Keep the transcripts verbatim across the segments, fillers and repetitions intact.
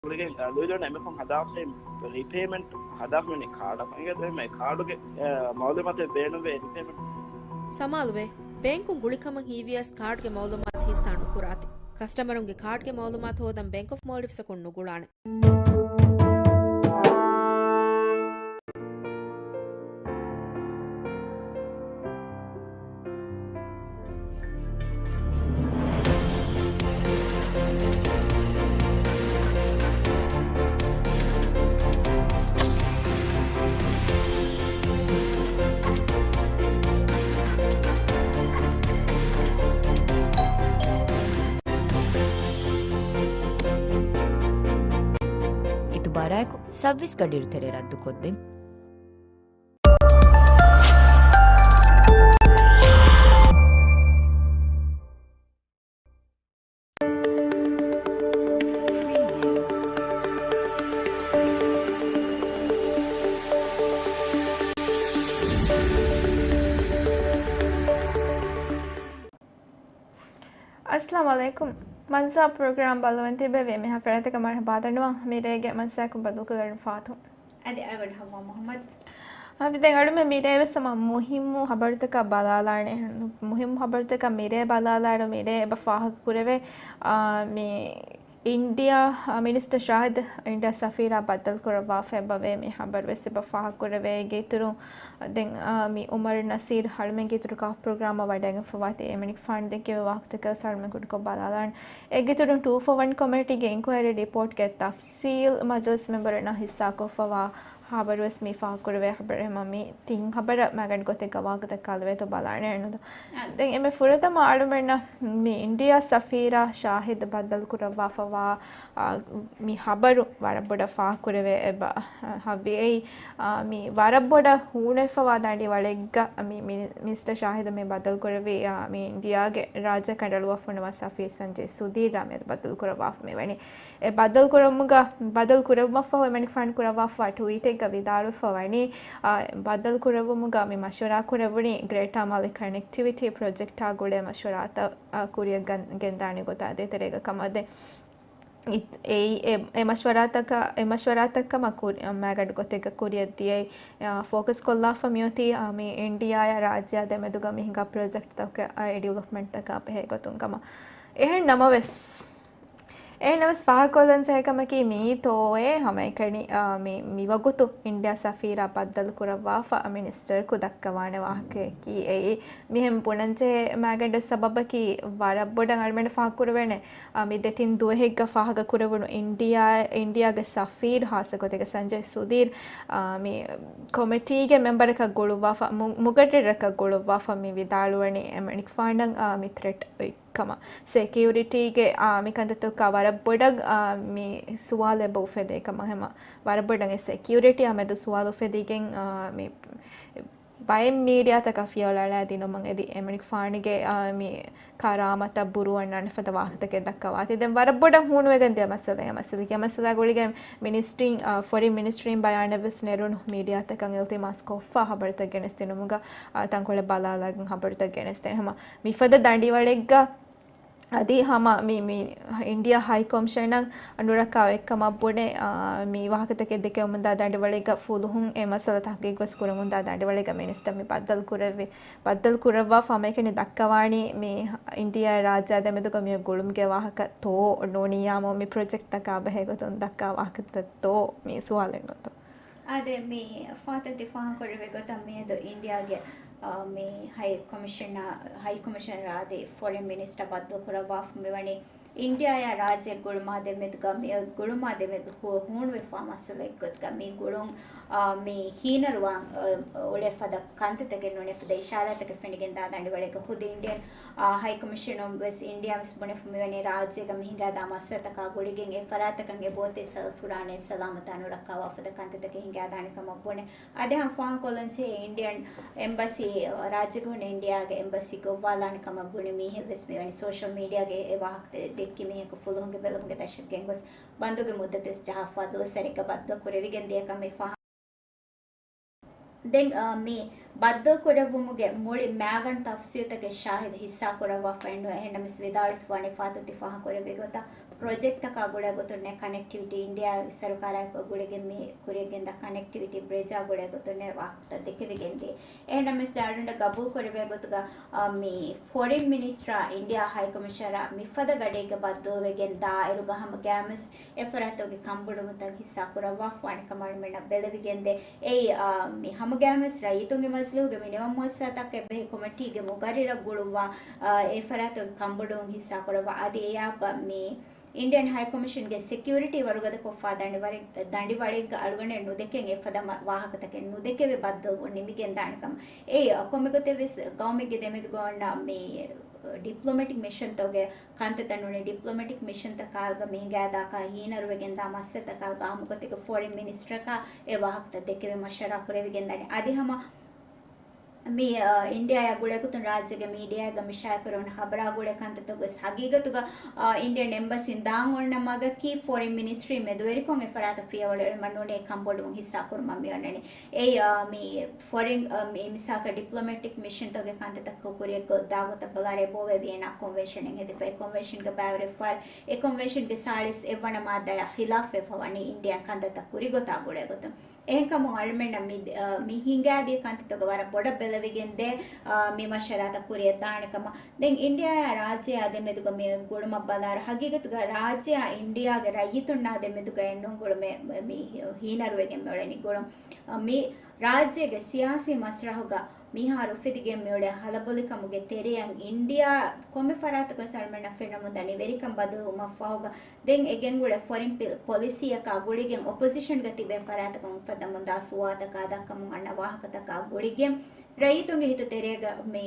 ގުޅިގެން ލުއިލޯން އެމެފުން ހަދާފައި ރީޕޭމަންޓް ހަދާފަ މިވަނީ ކާޑަށް. އެނގޭތޯ އެ ކާޑުގެ މައުލޫމާތެއް ބޭނުންވޭ ރީޕޭމަންޓް. ސަމާލުވޭ. ބޭންކުން ގުޅިކަމަށް ހީވިޔަސް ކާޑްގެ މައުލޫމާތު ހިއްސާ ނުކުރާތި. ކަސްޓަމަރުންގެ ކާޑްގެ މައުލޫމާތު ހޯދަން ބޭންކް އޮފް މޯލްޑިވްސްއަކުން ނުގުޅާނެ. އިތުބާރާއެކު ސައުވީސް ގަޑިއިރު ތެރޭ ރައްދުކޮށްދޭން. އައްސަލާމު ޢަލައިކުމް. މަންސާ ޕްރޮގްރާމް ބައްލަވަން ތިބެވި މިހާ ފަރާތަކަށް މަރުޙަބާ ދަންނަވަން. މިރޭގެ މަންސާއަކުން ބައްދަލުކޮށްލަން ފާތު. އަދި އަޅުގަނޑު ޙައްވާ މުޙައްމަދު. އަދި ދެން އަޅުމެން މިރޭ ވެސް ހަމަ މުހިއްމު ޚަބަރުތަކަށް ބަލާލާނެ. މުހިއްމު ޚަބަރުތަކަށް މިރޭ ބަލާލާއިރު މިރޭ އެބަ ފާހަގަ ކުރެވޭ، އާ، މި އިންޑިއާ، އާ، މިނިސްޓަރ ޝާހިދު އިންޑިއާ ސަފީރާ ބައްދަލު ކުރައްވާފަ އެބަވޭ މި ޚަބަރު ވެސް އެބަ ފާހަގަ ކުރެވޭ. އޭގެ އިތުރުން ދެން، އާ، މި އުމަރު ނަސީރު އަޅުމެންގެ އިތުރު ކާ ޕްރޮގްރާމަށް ވަޑައިގެންފަވާތީ އެމަނިކު ފާން ދެއްކެވި ވާހަކަތަކެއް ވެސް އަޅުމެން ކުޑަކޮށް ބަލާލާން. އޭގެ އިތުރުން ޓޫ ފޯ ވަން ކޮމިޓީގެ އިންކުއައިރީ ރިޕޯޓްގެ ތަފްސީލް މަޖިލިސް މެމްބަރުންނާ ހިއްސާކޮށްފަވާ ޚަބަރު ވެސް މި ފާހަގަކުރެވޭ ޚަބަރެއް ހަމަ މި ތިން ޚަބަރަށް މަގަން ގޮތެއްގަ ވާހަކަތަކަށް ކަލަވޭތޯ ބަލާނެ ނުދޯ. އާ. ދެން އެންމެ ފުރަތަމަ އަޅުމެންނަށް މި އިންޑިއާ ސަފީރާ ޝާހިދު ބައްދަލު ކުރައްވާފަވާ، އާ، މި ޚަބަރު ވަރަށް ބޮޑަށް ފާހަގަކުރެވޭ އެބަ، އާ، ހައްވި އެއީ، އާ، މި ވަރަށް ބޮޑަށް ހޫނުވެފަވާ ދަނޑިވަޅެއްގަ މި، މި، މިނިސްޓަރ ޝާހިދު މި ބައްދަލު ކުރެއްވީ، އާ، މި އިންޑިއާގެ ރާއްޖެ ކަނޑައަޅުއްވާފަ ވަންނަވާ ސަފީރު ސަންޖައް ސުދީރާ މިއަދު ބައްދަލު ކުރައްވާފަ މިވަނީ. އެ ބައްދަލު ކުރުމުގަ، ބައްދަލު ކުރައްވަފަ އެމަނިކުފާނު ކުރައްވާފަ ޓްވީޓެއްގަ ވިދާޅުވެފަ ވަނީ، އާ، ބައްދަލު ކުރެއްވުމުގަ މި މަޝްވަރާ ކުރެވުނީ ގްރޭޓާ މާލެ ކަނެކްޓިވިޓީ ޕްރޮޖެކްޓާ ގުޅޭ މަޝްވަރާތައް، އާ، ކުރިއަށް ގެން-، ގެންދާނެ ގޮތާ ދޭތެރޭގަ ކަމަށް ދެން. އެ، އެ، އެ މަޝްވަރާތަކަށް، އެ މަޝްވަރާތައް ކަމަށް ކުރި-، މާގަނޑު ގޮތެއްގަ ކުރިއަށް ދިޔައީ، އާ، ފޯކަސް ކޮށްލާފަ މިއޮތީ، އާ، މި އިންޑިއާއާ ރާއްޖެއާ ދެމެދުގަ މި ހިނގާ ޕްރޮޖެކްޓްތަކާ، އާ، އެ ޑިވެލޮޕްމަންޓްތަކާ ބެހޭ ގޮތުން ކަމަށް. އެހެން ނަމަވެސް، އެހެން ނަމަވެސް ފާހަގަކޮށްލަން ޖެހޭ ކަމަކީ މިއީ ތޯއޭ ހަމައެކަނި، އާ، މި، މިވަގުތު އިންޑިއާ ސަފީރާ ބައްދަލު ކުރައްވާފަ މިނިސްޓަރަކު ދައްކަވާނެ ވާހަކަޔަކީ އެއީ. މިހެން ބުނަންޖެހޭ މާގަނޑު ސަބަބަކީ ވަރަށް ބޮޑަށް އަޅުމެން ފާހަގަކުރެވޭނެ. އާ، މި ދެތިން ދުވަހެއްގަ ފާހަގަކުރެވުނު އިންޑިއާ، އިންޑިއާގެ ސަފީރު ހާއްސަ ގޮތެއްގަ ސަންޖައް ސުދީރް، އާ، މި ކޮމިޓީގެ މެމްބަރަކަށް ގުޅުއްވާފަ، މު-، މުގައްރިރަކަށް ގުޅުއްވާފަ މި ވިދާޅުވަނީ އެމަނިކުފާނަށް، އާ، މި ތްރެޓް ކަމަށް. ސެކިއުރިޓީގެ، އާ، މި ކަންތައްތަކާ ވަރަށް ބޮޑަށް، އާ، މި ސުވާލެއް އެބަ އުފެދޭ ކަމަށް ހަމަ ވަރަށް ބޮޑަށް އެ ސެކިއުރިޓީއާ މެދު ސުވާލު އުފެދިގެން، އާ، މި ބައެއް މީޑިއާތަކަށް ފިޔަވަޅު އަޅާ ދިނުމަށް އެދި އެމަނިކުފާނުގެ، އާ، މި ކަރާމަތަށް ބުރޫއަންނާނެ ފަދަ ވާހަކަތަކެއް ދައްކަވާތީ. ދެން ވަރަށް ބޮޑަށް ހޫނުވެގެން ދިޔަ މައްސަލައެއް، މައްސަލަ، މައްސަލާ ގުޅިގެން މިނިސްޓްރީން، އާ، ފޮރިން މިނިސްޓްރީން ބަޔާނެއް ވެސް ނެރުނު މީޑިއާތަކަށް އިލްތިމާސް ކޮށްފަ ހަބަރުތައް ގެނެސްދިނުމުގަ، އާ، ތަންކޮޅެއް ބަލާލާގެން ހަބަރުތައް ގެނެސްދޭނެ. ހަމަ މިފަދަ ދަނޑިވަޅެއްގަ އަދި ހަމަ މި، މި އިންޑިއާ ހައި ކޮމިޝަނަށް ނުރައްކާ އޮތްކަމަށް ބުނެ، އާ، މި ވާހަކަތަކެއް ދެކެވެމުންދާ ދަނޑިވަޅެއްގަ ފުލުހުން އެ މައްސަލަ ތަހުގީގުވެސް ކުރަމުންދާ ދަނޑިވަޅެއްގަ މިނިސްޓަރ މި ބައްދަލު ކުރެއްވި، ބައްދަލު ކުރައްވާފަ ހަމައެކަނި ދައްކަވާނީ މި އިންޑިއާ ރާއްޖެ ދެމެދުގަ މިއޮތް ގުޅުމުގެ ވާހަކަ ތޯ ނޫނިއްޔާމު މި ޕްރޮޖެކްޓްތަކާ ބެހޭ ގޮތުން ދައްކާ ވާހަކަތައް ތޯ މި ސުވާލެއް ނުވަތަ. އާދެ، މި ފާތުން ތި ފާހަގަކުރެއްވި ގޮތަށް މިއަދު އިންޑިއާގެ، އާ، މި ހައި ކޮމިޝަނަރ، ހައި ކޮމިޝަނަރ އަދި ފޮރިން މިނިސްޓަރ ބައްދަލު ކުރައްވާފަ މިވަނީ އިންޑިއާއާ ރާއްޖެ ގުޅުމާ ދެމެދުގަ މި ގުޅުމާ ދެމެދު ހޫ-، ހޫނުވެފާ މައްސަލައެއްގޮތުގަ މި ގުޅުން، އާ، މި ހީނަރުވާން، އާ، އުޅޭ ފަދަ ކަންތައްތަކެއް ނޫނޭ ފަދަ އިޝާރާތަކެއް ފެނިގެން ދާ ދަނޑިވަޅެއްގަ ހުދު އިންޑިއާ އާ، ހައި ކޮމިޝަނުން ވެސް އިންޑިއާ ވެސް ބުނެފަ މިވަނީ ރާއްޖޭގަ މި ހިނގާދާ މައްސަލަތަކާ ގުޅިގެން އެ ފަރާތްތަކަށް އެ ބޯތި ސަލަ ފުރާނެ ސަލާމަތާ ނުރައްކާވާ ފަދަ ކަންތައްތަކެއް ހިނގާދާނެ ކަމަށް ބުނެ. އަދި ހަމަ ފާހަގަކޮށްލަންޖެހޭ އިންޑިއަން އެމްބަސީ، ރާއްޖޭގަ ހުންނަ އިންޑިއާގެ އެމްބަސީ ގޮއްވާލާނެ ކަމަށް ބުނި މީހެއް ވެސް މިވަނީ ސޯޝަލް މީޑިއާގައި އެ ވާހަކަތައް ދެއްކި މީހަކު ފުލުހުންގެ ބެލުމުގެ ދަށަށް ގެންގޮސް ބަންދުގެ މުއްދަތު ވެސް ޖަހާފަ ދުވަސްވަރެއްގަ ބައްދަލު ކުރެވިގެން ދިޔަ ކަމެއް ފާހަ ދެން، އާ، މި ބައްދަލު ކުރެއްވުމުގެ މުޅި މައިގަނޑު ތަފްސީލްތަކެއް ޝާހިދު ހިއްސާ ކުރައްވާފައެއް ނުވޭ. އެހެންނަމަވެސް ވިދާޅުވެފަ ވަނީ ފާތުން ތި ފާހަގަކުރެއްވި ގޮތަށް ޕްރޮޖެކްޓްތަކާ ގުޅޭ ގޮތުންނޭ ކަނެކްޓިވިޓީ، އިންޑިއާ ސަރުކާރާއެކު ގުޅިގެން މި ކުރިއަށް ގެންދާ ކަނެކްޓިވިޓީ ބްރިޖާ ގުޅޭ ގޮތުންނޭ ވާހަކަތައް ދެކެވިގެންދޭ. އެހެންނަމަވެސް އަޅުގަނޑަށް ގަބޫލު ކުރެވޭ ގޮތުގަ، އާ، މި ފޮރިން މިނިސްޓަރ އިންޑިއާ ހައިކޮމިޝަނަރ މިފަދަ ގަޑީގަ ބައްދަލުވެގެން ދާއިރުގަ ހަމަ ގައިމުވެސް އެފަރާތުގެ ކަންބޮޑުވުންތައް ހިއްސާ ކުރައްވާފަވާނެ ކަމަށް އަޅުމެންނަށް ބެލެވިގެންދޭ. އެއީ، އާ، މި ހަމަ ގައިމުވެސް ރައްޔިތުންގެ މަޖިލީހުގެ މި ނިވަން މުއައްސަސާތަކަށް އެއްވެހި ކޮމިޓީގެ މުގައްރިރަށް ގުޅުއްވާ، އާ، އެފަރާތުގެ ކަންބޮޑުވުން ހިއްސާ ކުރައްވާ. އަދި އެއާއެކުގަ މި އިންޑިއަން ހައިކޮމިޝަންގެ ސެކިއުރިޓީ ވަރުގަދަކޮށްފާ ދަނޑިވަރެއް، ދަނޑިވަޅެއްގަ އަޅުގަނޑަށް ނުދެކެން އެފަދަ މަ-، ވާހަކަތަކެއް ނުދެކެވި ބައްދަލުވުން ނިމިގެންދާނެ ކަމަށް. އެއީ، ކޮންމެ ގޮތެއްވެސް ގައުމެއްގެ ދެމެދުގަ އޮންނަ މި ޑިޕްލޮމެޓިކް މިޝަންތަކުގެ ކަންތައްތައް ނޫނީ، ޑިޕްލޮމެޓިކް މިޝަންތަކާގަ މި ހިނގާދާކަށް ހީނަރުވެގެންދާ މައްސަލަތަކާ ގައުމުގަ ތިބި ފޮރިން މިނިސްޓަރަކާ އެ ވާހަކަތައް ދެކެވި މަޝްވަރާ ކުރެވިގެންދާނެ. އަދި ހަމަ މި، އާ، އިންޑިއާއާ ގުޅޭގޮތުން ރާއްޖޭގެ މީޑިއާއެއްގަ މި ޝާއިއުކުރެވުނު ޚަބަރާ ގުޅޭ ކަންތައްތަކުވެސް ހަގީގަތުގަ، އާ، އިންޑިއަން އެމްބަސީން ދާން އޮންނަ މަގަކީ ފޮރިން މިނިސްޓްރީ މެދުވެރިކޮށް އެފަރާތަށް ފިޔަވަޅު އެޅުމަށް ނޫނީ ކަންބޮޑުވުން ހިއްސާކުރުމަށް މި އޮންނަނީ. އެއީ، އާ، މި ފޮރިން، އާ، މި މިސާލަކަށް ޑިޕްލޮމެޓިކް މިޝަންތަކުގެ ކަންތައްތަކު ކުރިއަށް ގޮ-، ދާ ގޮތަށް ބަލާއިރު އެބައޮވޭ ވިއެނާ ކޮންވެންޝަނެއް ހެދިފަ. އެ ކޮންވެންޝަންގެ ބައިވެރި ފަހަރު އެ ކޮންވެންޝަންގެ ސާޅީސް އެއްވަނަ މާއްދާއާ ޚިލާފްވެފަ ވަނީ އިންޑިއާ ކަންތައްތައް ކުރިގޮތާ ގުޅޭގޮތުން. އެހެންކަމުން އަޅުމެންނަށް މި، އަ، މި ހިނގާދިޔަ ކަންތައްތަކުގެ ވަރަށް ބޮޑަށް ބެލެވިގެންދޭ، އަ، މި މަޝްވަރާތައް ކުރިއަށް ދާނެ ކަމަށް. ދެން އިންޑިއާއާ ރާއްޖެއާ ދެމެދުގަ މި ގުޅުމަށް ބަލާއިރު، ހަގީގަތުގަ ރާއްޖެއާ އިންޑިއާގެ ރައްޔިތުންނާ ދެމެދުގައެއް ނޫން ގުޅުމެއް މި ހީނަރުވެގެން މިއުޅެނީ ގުޅުން. އަ، މި ރާއްޖޭގެ ސިޔާސީ މަސްރަހުގަ މިހާރު އުފެދިގެން މިއުޅޭ ހަލަބޮލިކަމުގެ ތެރެއަށް އިންޑިއާ ކޮންމެ ފަރާތަކުން އަޅުމެންނަށް ފެންނަމުންދަނީ ވެރިކަން ބަދަލުވުމަށްފަހުގަ، ދެން އެ ގެންގުޅޭ ފޮރިން ޕި-، ޕޮލިސީއަކާ ގުޅިގެން އޮޕޮޒިޝަންގަ ތިބޭ ފަރާތަކުން އުފައްދަމުންދާ ސުވާލުތަކާ ދައްކަމުން އަންނަ ވާހަކަތަކާ ގުޅިގެން ރައްޔިތުންގެ ހިތު ތެރޭގަ މި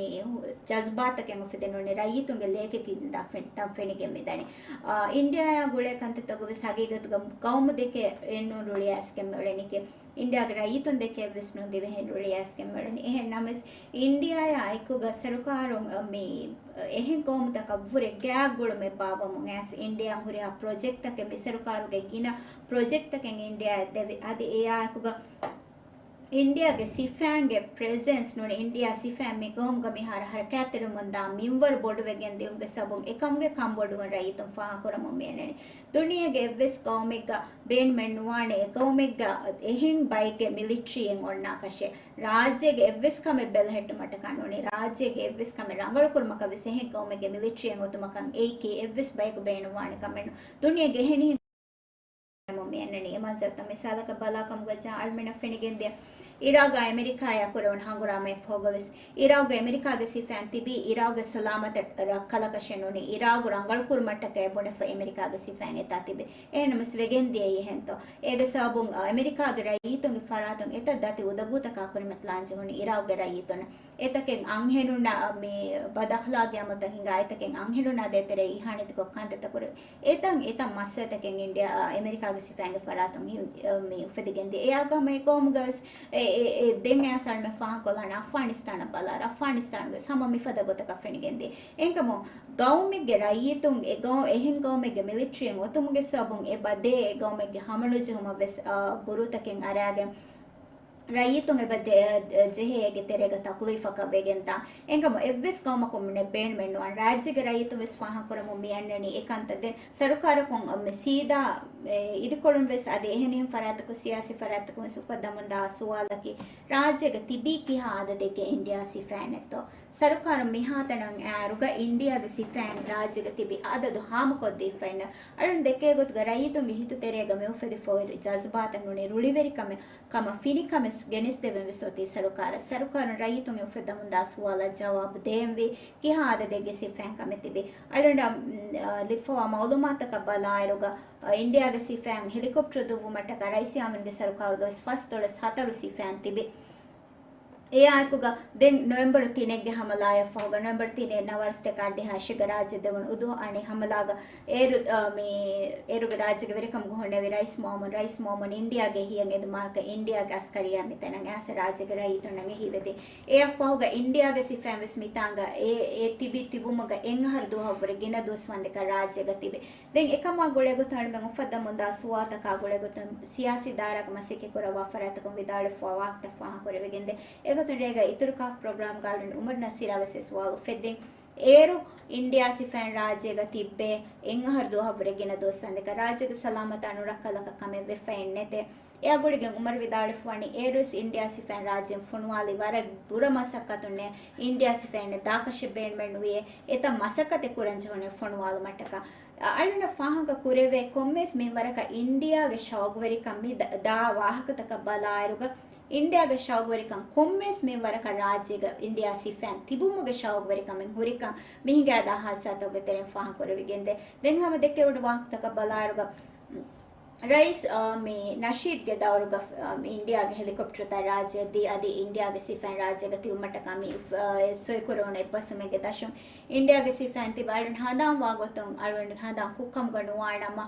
ޖަޒްބާތަކެއް އުފެދެން ނޫނީ ރައްޔިތުންގެ ލޭކެކިން ދާ ފެން-، ތަން ފެނިގެން މިދަނީ. އާ، އިންޑިއާއާ ގުޅޭ ކަންތައްތަކުވެސް ހަގީގަތުގަ ގައުމު ދެކެ އެއްނޫން ރުޅިއައިސްގެން މިއުޅެނީކީ. އިންޑިއާގެ ރައްޔިތުން ދެކެ އެއްވެސް ނޫން ދިވެހިން ރުޅިއައިސްގެން މިއުޅެނީ. އެހެން ނަމަވެސް، އިންޑިއާއާ އެކުގަ ސަރުކާރުން، އަ، މި، އެހެން ގައުމުތަކަށްވުރެ ގާތް ގުޅުމެއް ބާއްވަމުން އައިސް އިންޑިއާއަށް ހުރިހާ ޕްރޮޖެކްޓްތަކެއް، މި ސަރުކާރުގެ ގިނަ ޕްރޮޖެކްޓްތަކެއް އިންޑިއާއަށް ދެވި. އަދި އެއާ އެކުގަ އިންޑިއާގެ ސިފައިންގެ ޕްރެޒެންސް ނޫނީ، އިންޑިއާ ސިފައިން މި ގައުމުގަ މިހާރު ހަރަކާތްތެރިވަމުންދާ މިންވަރު ބޮޑުވެގެން ދިޔުމުގެ ސަބަބުން އެކަމުގެ ކަންބޮޑުވުން ރައްޔިތުން ފާހަގަކުރަމުން މިއަންނަނީ. ދުނިޔޭގެ އެއްވެސް ގައުމެއްގަ ބޭނުމެއް ނުވާނެ އެ ގައުމެއްގަ އެހެން ބައެއްގެ މިލިޓްރީއެއް އޮންނާކަށެއް. ރާއްޖޭގެ އެއްވެސް ކަމެއް ބެލެހެއްޓުމަށްޓަކާ ނޫނީ، ރާއްޖޭގެ އެއްވެސް ކަމެއް ރަނގަޅުކުރުމަކަށް ވެސް އެހެން ގައުމެއްގެ މިލިޓްރީއެއް އޮތުމަކަށް އެއީކީ އެއްވެސް ބަޔަކު ބޭނުންވާނެ ކަމެއް ނޫން. ދުނިޔޭގެ އެހެނިހެން މިއަންނަނީ. އެ މަންޒަރުތައް މިސާލަކަށް ބަލާކަމުގަ ޖާ އަޅުމެންނަށް ފެނިގެންދިޔަ އިރާގާ އެމެރިކާއާ ކުރެވުނު ހަނގުރާމައެއް ފަހުގަވެސް، އިރާގު އެމެރިކާގެ ސިފައިން ތިބީ އިރާގުގެ ސަލާމަތަށް ރައްކަލަކަށެއް ނޫނީ، އިރާގު ރަނގަޅުކުރުމަށްޓަކައި ބުނެފަ އެމެރިކާގެ ސިފައިން އެތާ ތިބި. އެހެންނަމަވެސް ވެގެންދިޔައީ އެހެންތޯ؟ އޭގެ ސަބަބުން، އަ، އެމެރިކާގެ ރައްޔިތުންގެ ފަރާތުން އެތައް ދަތި އުދަގޫތަކާ ކުރިމަތިލާން ޖެހުނު އިރާގުގެ ރައްޔިތުން. އެތަކެއް އަންހެނުންނަށް މި ބަދަޚްލާގީ އަމަލުތައް ހިނގާ، އެތަކެއް އަންހެނުންނާ ދޭތެރޭ އިހާނެތިކޮށް ކަންތައްތައް ކުރެވި. އެތަން، އެތަން މައްސަލަތަކެއް އިންޑިއާ، އެމެރިކާގެ ސިފައިންގެ ފަރާތުން ހި-، މި އުފެދިގެންދިޔަ. އެއާ ހަމަ އެ ގައުމުގަވެސް އެ، އެ، އެ ދެން އައިސް އަޅުމެން ފާހަގަކޮށްލާނެ އަފްޣާނިސްތާނަށް ބަލާއިރު، އަފްޣާނިސްތާނުގަވެސް ހަމަ މިފަދަ ގޮތަކަށް ފެނިގެންދިޔަ. އެހެންކަމުން ގައުމެއްގެ ރައްޔިތުން އެ ގައު-، އެހެން ގައުމެއްގެ މިލިޓްރީއެއް އޮތުމުގެ ސަބަބުން އެބަ ދޭ އެ ގައުމެއްގެ ހަމަނުޖެހުމަށް ވެސް، އާ، ބުރޫތަކެއް އަރާގެން ރައްޔިތުން އެބަ ދެ-، ޖެހޭ އޭގެ ތެރޭގަ ތަކުލީފަކަށް ވެގެންދާ. އެންގަމު އެއްވެސް ގައުމަކުން މިނެ ބޭނުމެއް ނުވާން. ރާއްޖޭގެ ރައްޔިތުން ވެސް ފާހަގަކުރަމުން މި އަންނަނީ އެ ކަންތައް. ދެން ސަރުކާރަކުން މި ސީދާ، އެ، އިދިކޮޅުން ވެސް އަދި އެހެނިހެން ފަރާތަކުން ސިޔާސީ ފަރާތަކުން ވެސް އުފައްދަމުންދާ ސުވާލަކީ، ރާއްޖޭގަ ތިބީ ކިހާ އަދަދެއްގެ އިންޑިއާ ސިފައިންނެއްތޯ؟ ސަރުކާރުން މިހާތަނަށް އައިއިރުގަ އިންޑިއާގެ ސިފައިން ރާއްޖޭގަ ތިބި އަދަދު ހާމަކޮށްދީފައިންނަށް. އަޅުން ދެކޭ ގޮތުގަ ރައްޔިތުންގެ ހިތު ތެރޭގަ މި އުފެދިފައި ޖަޒްބާތައް ނޫނީ ރުޅިވެރިކަމެއް ކަމަށް ފިނިކަމެސް ގެނެސްދެވެން ވެސް އޮތީ ސަރުކާރަށް. ސަރުކާރުން ރައްޔިތުންގެ އުފެއްދަމުންދާ ސުވާލަށް ޖަވާބު ދޭންވީ ކިހާ އަދަދެއްގެ ސިފައިން ކަމެއް ތިބި. އަޅުގަނޑަށް، އަ، ލިބިފަވާ މައުލޫމާތަކަށް ބަލާއިރުގަ، އަ، އިންޑިއާގެ ސިފައިން ހެލިކޮޕްޓަރު ދުއްވުމަށްޓަކާ ރައީސް ޔާމީންގެ ސަރުކާރުގަވެސް ފަސްދޮޅަސް ހަތަރު ސިފައިން ތިބި. އެއާއެކުގަ ދެން ނޮވެމްބަރު ތިނެއްގެ ހަމަލާއަށްފަހުގަ، ނޮވެމްބަރު ތިނެއް ނަވާރަސްތެކާ އައްޑިހަ އަށެއްގަ ރާއްޖެ ދެވުނު އުދުހު އަނި ހަމަލާގަ އޭރު، އަ، މި އޭރުގެ ރާއްޖޭގެ ވެރިކަމުގަ ހުންނެވި ރައީސް މައުމޫން، ރައީސް މައުމޫން އިންޑިއާގެ ހިޔަން އެދުމާކަށް އިންޑިއާގެ އަސްކަރިއްޔާ މިތަނަށް އައިސް ރާއްޖޭގެ ރައްޔިތުންނަށް އެހީވެދި. އެއަށްފަހުގަ އިންޑިއާގެ ސިފައިން ވެސް މިތާނގަ އެ، އެ ތިބި ތިބުމުގަ އެއްއަހަރު ދުވަހަށްވުރެ ގިނަ ދުވަސް ވަންދެކަށް ރާއްޖޭގަ ތިބި. ދެން އެކަމާ ގުޅޭގޮތުން އަޅުމެން އުފައްދަމުންދާ ސުވާލުތަކާ ގުޅޭގޮތުން ސިޔާސީ ދާއިރާގަ މަސައްކަތް ކުރައްވާ ފަރާތަކުން ވިދާޅުވެފައިވާ ވާހަކަތައް ފާހަގަކުރެވިގެންދޭ. އެގޮތުން ރޭގަ އިތުރު ކާފަ ޕްރޮގްރާމްގަ އަޅުގަނޑު އުމަރު ނަސީރާ ވެސް އެ ސުވާލު އުފެއްދިން. އޭރު އިންޑިއާ ސިފައިން ރާއްޖޭގަ ތިއްބޭ އެއް އަހަރު ދުވަހަށްވުރެ ގިނަ ދުވަސް ވަންދެކަ ރާއްޖޭގެ ސަލާމަތާ ނުރައްކަލަކަށް ކަމެއް ވެފައެއް ނެތޭ. އެއާ ގުޅިގެން އުމަރު ވިދާޅުވެފަވަނީ، އޭރުވެސް އިންޑިއާ ސިފައިން ރާއްޖޭން ފޮނުވާލީ ވަރަށް ބުރަ މަސައްކަތުންނޭ، އިންޑިއާ ސިފައިންނަށް ދާކަށެއް ބޭނުމެއް ނުވިއޭ، އެތައް މަސައްކަތެއް ކުރަން ޖެހުނޭ ފޮނުވާލުމަށްޓަކާ. އަޅުންނަށް ފާހަގަ ކުރެވޭ، ކޮންމެސް މިންވަރަކަށް އިންޑިއާގެ ޝައުގުވެރިކަން މި ދ-، ދާ ވާހަކަތަކަށް ބަލާއިރުގަ، އިންޑިއާގެ ޝައުގުވެރިކަން ކޮންމެސް މިންވަރަކަށް ރާއްޖޭގަ އިންޑިއާ ސިފައިން ތިބުމުގެ ޝައުގުވެރިކަމެއް ހުރިކަން މި ހިނގާދާ ހާދިސާތަކުގެ ތެރެއިން ފާހަގަކުރެވިގެންދޭ. ދެން ހަމަ ދެކެވުނު ވާހަކަތަކަށް ބަލާއިރުގަ، ރައީސް، އާ، މި ނަޝީދްގެ ދައުރުގަ، އާ، މި އިންޑިއާގެ ހެލިކޮޕްޓަރުތައް ރާއްޖެއަށް ދީ އަދި އިންޑިއާގެ ސިފައިން ރާއްޖޭގަ ތިބުމަށްޓަކާ މި، އާ، ސޮއިކުރެވުނު އެއްބަސްވުމެއްގެ ދަށުން އިންޑިއާގެ ސިފައިން ތިބާ އަޅުން ހަނދާން ވާގޮތުން އަޅުން ހަނދާން ކުށްކަމުގަ ނުވާނަމަ،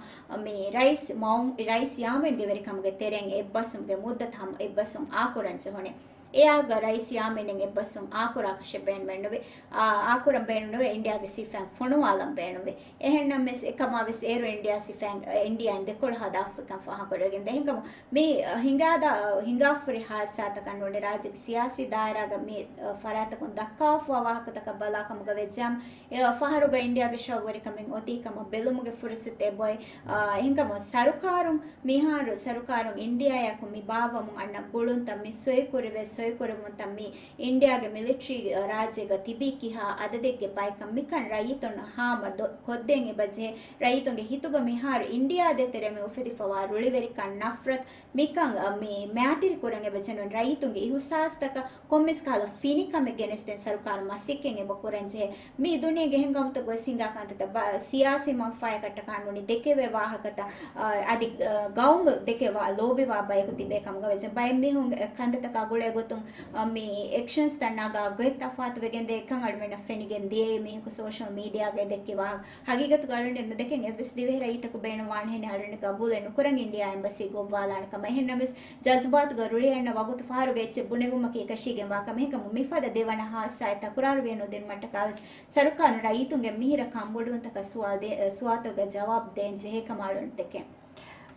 މި ރައީސް މައު-، ރައީސް ޔާމީންގެ ވެރިކަމުގެ ތެރެއިން އެއްބަސްވުމުގެ މުއްދަތު ހަމަ އެއްބަސްވުން އާކުރަން ޖެހުނެ. އެއާގަ ރައީސް ޔާމީން އެއްބަސްވުން އާކުރާކަށެއް ބޭނުމެއްނުވޭ. އާ، އާކުރަން ބޭނުމެއްނުވޭ، އިންޑިއާގެ ސިފައިން ފޮނުވާލަން ބޭނުންވޭ. އެހެންނަމަވެސް، އެކަމާވެސް އޭރު އިންޑިއާ ސިފައިން، އެ، އިންޑިއާއިން ދެކޮޅު ހަދާފައިކަން ފާހަގަކުރެވިގެންދޭ. އެހެންކަމުން މި، އަ، ހިނގާދާ، ހިނގާފުރި ހާދިސާތަކަށް ނޫނީ ރާއްޖޭގެ ސިޔާސީ ދާއިރާގަ މި، އަ، ފަރާތްތަކުން ދައްކާފަވާ ވާހަކަތަކަށް ބަލާކަމުގަ ވެއްޖާމަ، އެ، ފަހަރުގަ އިންޑިއާގެ ޝައުގުވެރިކަމެއް އޮތީކަމަށް ބެލުމުގެ ފުރުސަތު އެބޮތް. އާ، އެހެންކަމުން ސަރުކާރުން މިހާރު ސަރުކާރުން އިންޑިއާއާއެކު މި ބާއްވަމުން އަންނަ ގުޅުންތައް މި ސޮއިކުރެވޭ، ސޮއިކުރެވުންތައް މި އިންޑިއާގެ މިލިޓަރީ ރާއްޖޭގަ ތިބީ ކިހާ އަދަދެއްގެ ބައެއްކަން މިކަން ރައްޔިތުން ހާމަ ދޮ-، ކޮށްދޭން އެބަޖެހޭ. ރައްޔިތުންގެ ހިތުގަ މިހާރު އިންޑިއާ ދޭތެރޭ މި އުފެދިފަވާ ރުޅިވެރިކަން، ނަފްރަތު މިކަން، އަ، މި މައިތިރި ކުރަން އެބަޖެހެނުން ރައްޔިތުންގެ އިހުސާސްތަކަށް ކޮންމެސް ކަހަލަ ފިނިކަމެއް ގެނެސްދޭން ސަރުކާރު މަސައްކަތް އެބަ ކުރަންޖެހޭ. މި ދުނިޔޭގެ އެހެން ގައުމުތަކުގަ ވެސް ހިނގާ ކަންތައްތައް ބަ-، ސިޔާސީ މަންފާއަކަށްޓަކާ ނޫނީ ދެކެވޭ ވާހަކަތައް، އަ، އަދި، އަ، ގައުމު ދެކެވާ ލޯބިވާ ބަޔަކު ތިބޭ ކަމުގަ ވެސް ބައެއް މީހުން ކަންތައްތަކާ ގުޅޭ ގޮތުން، އަ، މި އެކްޝަންސްތައް ނަގާ ގޮތް ތަފާތުވެގެންދޭ ކަން އަޅުމެންނަށް ފެނިގެން ދިޔައީ މީހަކު ސޯޝަލް މީޑިއާގައި ދެއްކި ވާހަކަ. ހަގީގަތުގަ އަޅުން ނުދެކެން އެއްވެސް ދިވެހި ރައްޔިތަކު ބޭނުންވާނެހެނެއް އަޅުން ގަބޫލެއް ނުކުރަން އިންޑިއާ އެމްބަސީ ގޮއްވާލާނެ ކަމަށް. އެހެންނަމަވެސް ޖަޒުބާތުގަ ރުޅި އަންނަ ވަގުތު ފަހަރުގަ އެއްޗެއް ބުނެވުމަކީ އެކަށީގެންވާ ކަމެއް. އެހެންކަމުން މިފަދަ ދެވަނަ ހާދިސާއެއް ތަކުރާރުވެ ނުދިނުމަށްޓަކާވެސް ސަރުކާރުން ރައްޔިތުންގެ މިހިރަ ކަންބޮޑުވުންތަކަށް ސުވާލު ދޭ-، ސުވާލުތަކުގެ ޖަވާބު ދޭން ޖެހޭ ކަމަށް އަޅުން ދެކެން.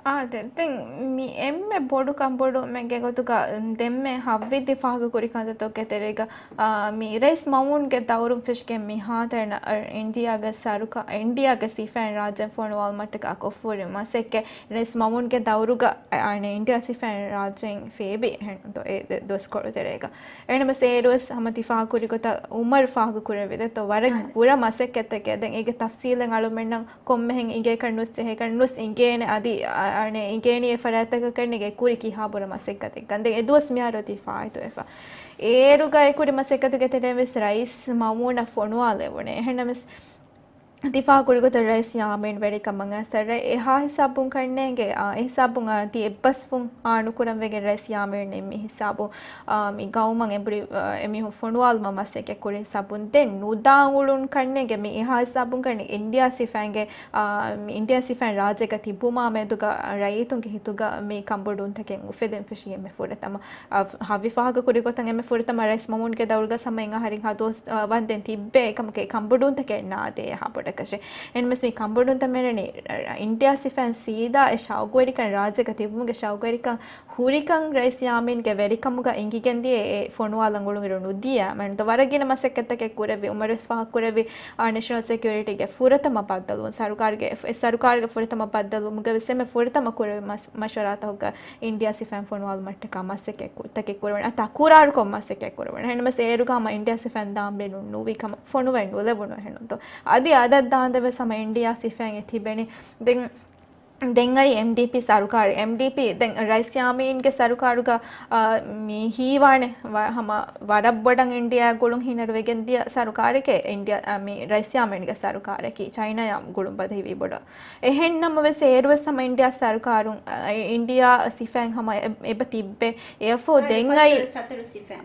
އާދެ، ދެން މި އެންމެ ބޮޑު ކަންބޮޑުވުމެއްގެ ގޮތުގަ ދެންމެ ހައްވިއްދި ފާހަގަކުރި ކަންތައްތަކުގެ ތެރޭގަ، އާ، މި ރައީސް މައުމޫންގެ ދައުރުން ފެށިގެން މިހާތަނަށް އިންޑިއާގެ ސަރުކާ-، އިންޑިއާގެ ސިފައިން ރާއްޖެއަށް ފޮނުވާލުމަށްޓަކާ ކޮށްފަހުރި މަސައްކަތް ރައީސް މައުމޫންގެ ދައުރުގަ، އަ-، އަނެއް އިންޑިއާ ސިފައިން ރާއްޖެއިން ފޭބި އެހެން ދޯ-، އެ ދެ-، ދުވަސްކޮޅު ތެރޭގަ. އެހެންނަމަވެސް އޭރުވެސް ހަމަ ތި ފާހަގަކުރި ގޮތަށް އުމަރު ފާހަގަކުރެއްވި ދެއްތޯ ވަރަށް އާ. ބުރަ މަސައްކަތްތަކެއް. ދެން އޭގެ ތަފްސީލެއް އަޅުމެންނަށް ކޮންމެހެން އިނގޭކަށް ނުވެސް ޖެހޭކަށް ނުވެސް އިނގޭނެ އަދި، އަ-، އަނެއް އިނގޭނީ އެ ފަރާތްތަކަށް ކަންނޭނގެ ކުރި ކިހާ ބުރަ މަސައްކަތެއްކަން. ދެން އެ ދުވަސް މިހާރު އޮތީ ފާއިތުވެފަ. އޭރުގައި ކުރި މަސައްކަތުގެ ތެރެއިން ވެސް ރައީސް މައުމޫނަށް ފޮނުވާލެވުނެ. އެހެންނަމަވެސް ތި ފާހަގަކުރި ގޮތަށް ރައީސް ޔާމީން ވެރިކަމަށް އައިސް އެހާ ހިސާބުން ކަންނޭނގެ، އާ، އެ ހިސާބުން އާ، ތި އެއްބަސްވުން އާ ނުކުރަން ވެގެން ރައީސް ޔާމީން ނިންމި ހިސާބު، އާ، މި ގައުމަށް އެނބުރި، އާ، އެމީހުން ފޮނުވާލުމަށް މަސައްކަތް ކުރި ހިސާބުން ދެން ނުދާ އުޅުން ކަންނޭނގެ މި އެހާ ހިސާބުން ކަންނޭ އިންޑިއާ ސިފައިންގެ، އާ، މި އިންޑިއާ ސިފައިން ރާއްޖޭގަ ތިބުމާ މެދުގަ ރައްޔިތުންގެ ހިތުގަ މި ކަންބޮޑުވުންތަކެއް އުފެދެން ފެށީ އެންމެ ފުރަތަމަ. އަ، ހަވި ފާހަގަކުރި ގޮތަށް އެންމެ ފުރަތަމަ ރައީސް މައުމޫންގެ ދައުރުގަ ހަމަ އެއް އަހަރެއް ހަ ދުވަސް، އަ، ވަންދެން ތިއްބެ އެކަމަކު އެ ކަންބޮޑުވުންތަކެއް ނާދޭ އެހާ ބޮޑަކަށެއް. އެހެންނަމަވެސް މި ކަންބޮޑުވުންތައް މިއަންނަނީ، އަ، އިންޑިއާ ސިފައިން ސީދާ އެ ޝައުގުވެރިކަން ރާއްޖޭގަ ތިބުމުގެ ޝައުގުވެރިކަން ހުރިކަން ރައީސް ޔާމީންގެ ވެރިކަމުގަ އެނގިގެންދިޔަ އެ ފޮނުވާލަން އުޅުނުއިރު ނުދިޔަ. މަންތަ ވަރަށް ގިނަ މަސައްކަތްތަކެއް ކުރެއްވި އުމަރު ވެސް ފާހަގަކުރެއްވި، އާ، ނެޝަނަލް ސެކިއުރިޓީގެ ފުރަތަމަ ބައްދަލުވުން، ސަރުކާރުގެ، އެ ސަރުކާރުގެ ފުރަތަމަ ބައްދަލުވުމުގަ ވެސް އެންމެ ފުރަތަމަ ކުރެއްވި މަސް-، މަޝްވަރާތަކުގަ އިންޑިއާ ސިފައިން ފޮނުވާލުމަށްޓަކާ މަސައްކަތް ކު-، ތަކެއް ކުރެވުނު، އަ، ތަކުރާރުކޮށް މަސައްކަތް ކުރެވުނު. އެހެންނަމަވެސް އޭރުގަ ހަމަ އިންޑިއާ ސިފައިން ދާން ބޭނުން ނުވި ކަމަށް ފޮނުވެ ނުލެވުނު އެހެންނުންތޯ. އަދި އަދަށް ދާންދެން ވެސް ހަމަ އިންޑިއާ ސިފައިން އެ ތިބެނީ. ދެން، ދެން އައި އެމްޑީޕީ ސަރުކާރު، އެމްޑީޕީ ދެން ރައީސް ޔާމީންގެ ސަރުކާރުގަ، އާ، މި ހީވާނެ ވަ-، ހަމަ ވަރަށް ބޮޑަށް އިންޑިއާ ގުޅުން ހިނަރުވެގެން ދިޔަ ސަރުކާރެކޭ އިންޑިއާ، އާ، މި ރައީސް ޔާމީންގެ ސަރުކާރަކީ ޗައިނާޔާ ގުޅުން ބަދަހިވީ ބޮޑަށް. އެހެން ނަމަވެސް އޭރުވެސް ހަމަ އިންޑިއާ ސަރުކާރުން، އަ، އިންޑިއާ ސިފައިން ހަމަ އެ-، އެބަ ތިއްބެ. އެއަށްފަހު ދެން އައި،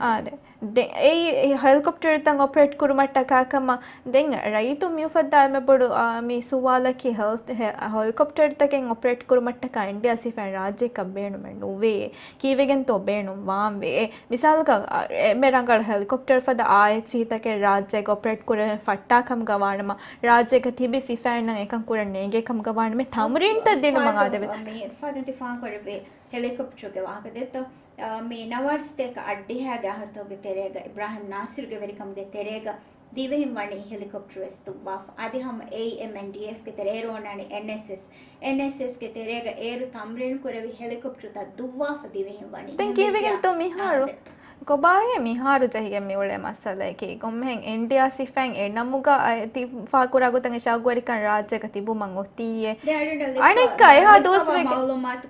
އާދެ. ދެ-، އެއީ ހެލިކޮޕްޓަރުތައް އޮޕަރޭޓް ކުރުމަށްޓަކާ ކަމަށް ދެން ރައްޔިތުން މިއުފައްދާ އެންމެ ބޮޑު، އާ، މި ސުވާލަކީ ހެލް-، ހެ-، ހެލިކޮޕްޓަރުތަކެއް އޮޕަރޭޓް ކުރުމަށްޓަކާ އިންޑިއާ ސިފައިން ރާއްޖެއަކަށް ބޭނުމެއް ނުވޭ. ކީއްވެގެންތޯ ބޭނުން ވާންވީ؟ އެ މިސާލަކަށް، އާ، އެންމެ ރަނގަޅު ހެލިކޮޕްޓަރު ފަދަ އާއެޗްއީތަކެއް ރާއްޖޭގަ އޮޕަރޭޓް ކުރެވެން ފައްޓާ ކަމުގަ ވާނަމަ، ރާއްޖޭގަ ތިބި ސިފައިންނަށް އެކަން ކުރަން ނޭނގޭ ކަމުގަ ވާނަމަ، ތަމްރީންތައް ދިނުމަށް އާދެވޭ. މި ފަދަ ދިފާއު ކުރެއްވި ހެލިކޮޕްޓަރުގެ ވާހަކަ ދެއްތޯ؟ އާ، މި ނަވާރަ ސަތޭކަ އަށްޑިހައިގެ އަހަރުތަކުގެ ތެރޭގަ އިބްރާހިމް ނާސިރުގެ ވެރިކަމުގެ ތެރޭގަ ދިވެހިން ވަނީ ހެލިކޮޕްޓަރު ވެސް ދުއްވާފަ. އަދި ހަމަ އެއީ އެމްއެންޑީއެފްގެ ތެރޭ އޭރު އޮންނާނީ އެންއެސްއެސް. އެންއެސްއެސްގެ ތެރޭގަ އޭރު ތަމްރީނު ކުރެވި ހެލިކޮޕްޓަރުތައް ދުއްވާފަ ދިވެހިން ވަނީ. ދެން ކީއްވެގެންތޯ މިހާރު؟ ކޮބާހޭ މިހާރު ޖެހިގެން މިއުޅޭ މައްސަލައަކީ؟ ކޮންމެހެން އެންޑީއާރް ސިފައިން އެ ނަމުގަ އަ، ތި ފާކުރާ ގޮތަށް އެ ޝައުގުވެރިކަން ރާއްޖޭގަ ތިބުމަށް އޮތީއޭ. އަނެއްކާ އެހާ ދުވަސްވެގެން މައުލޫމާތު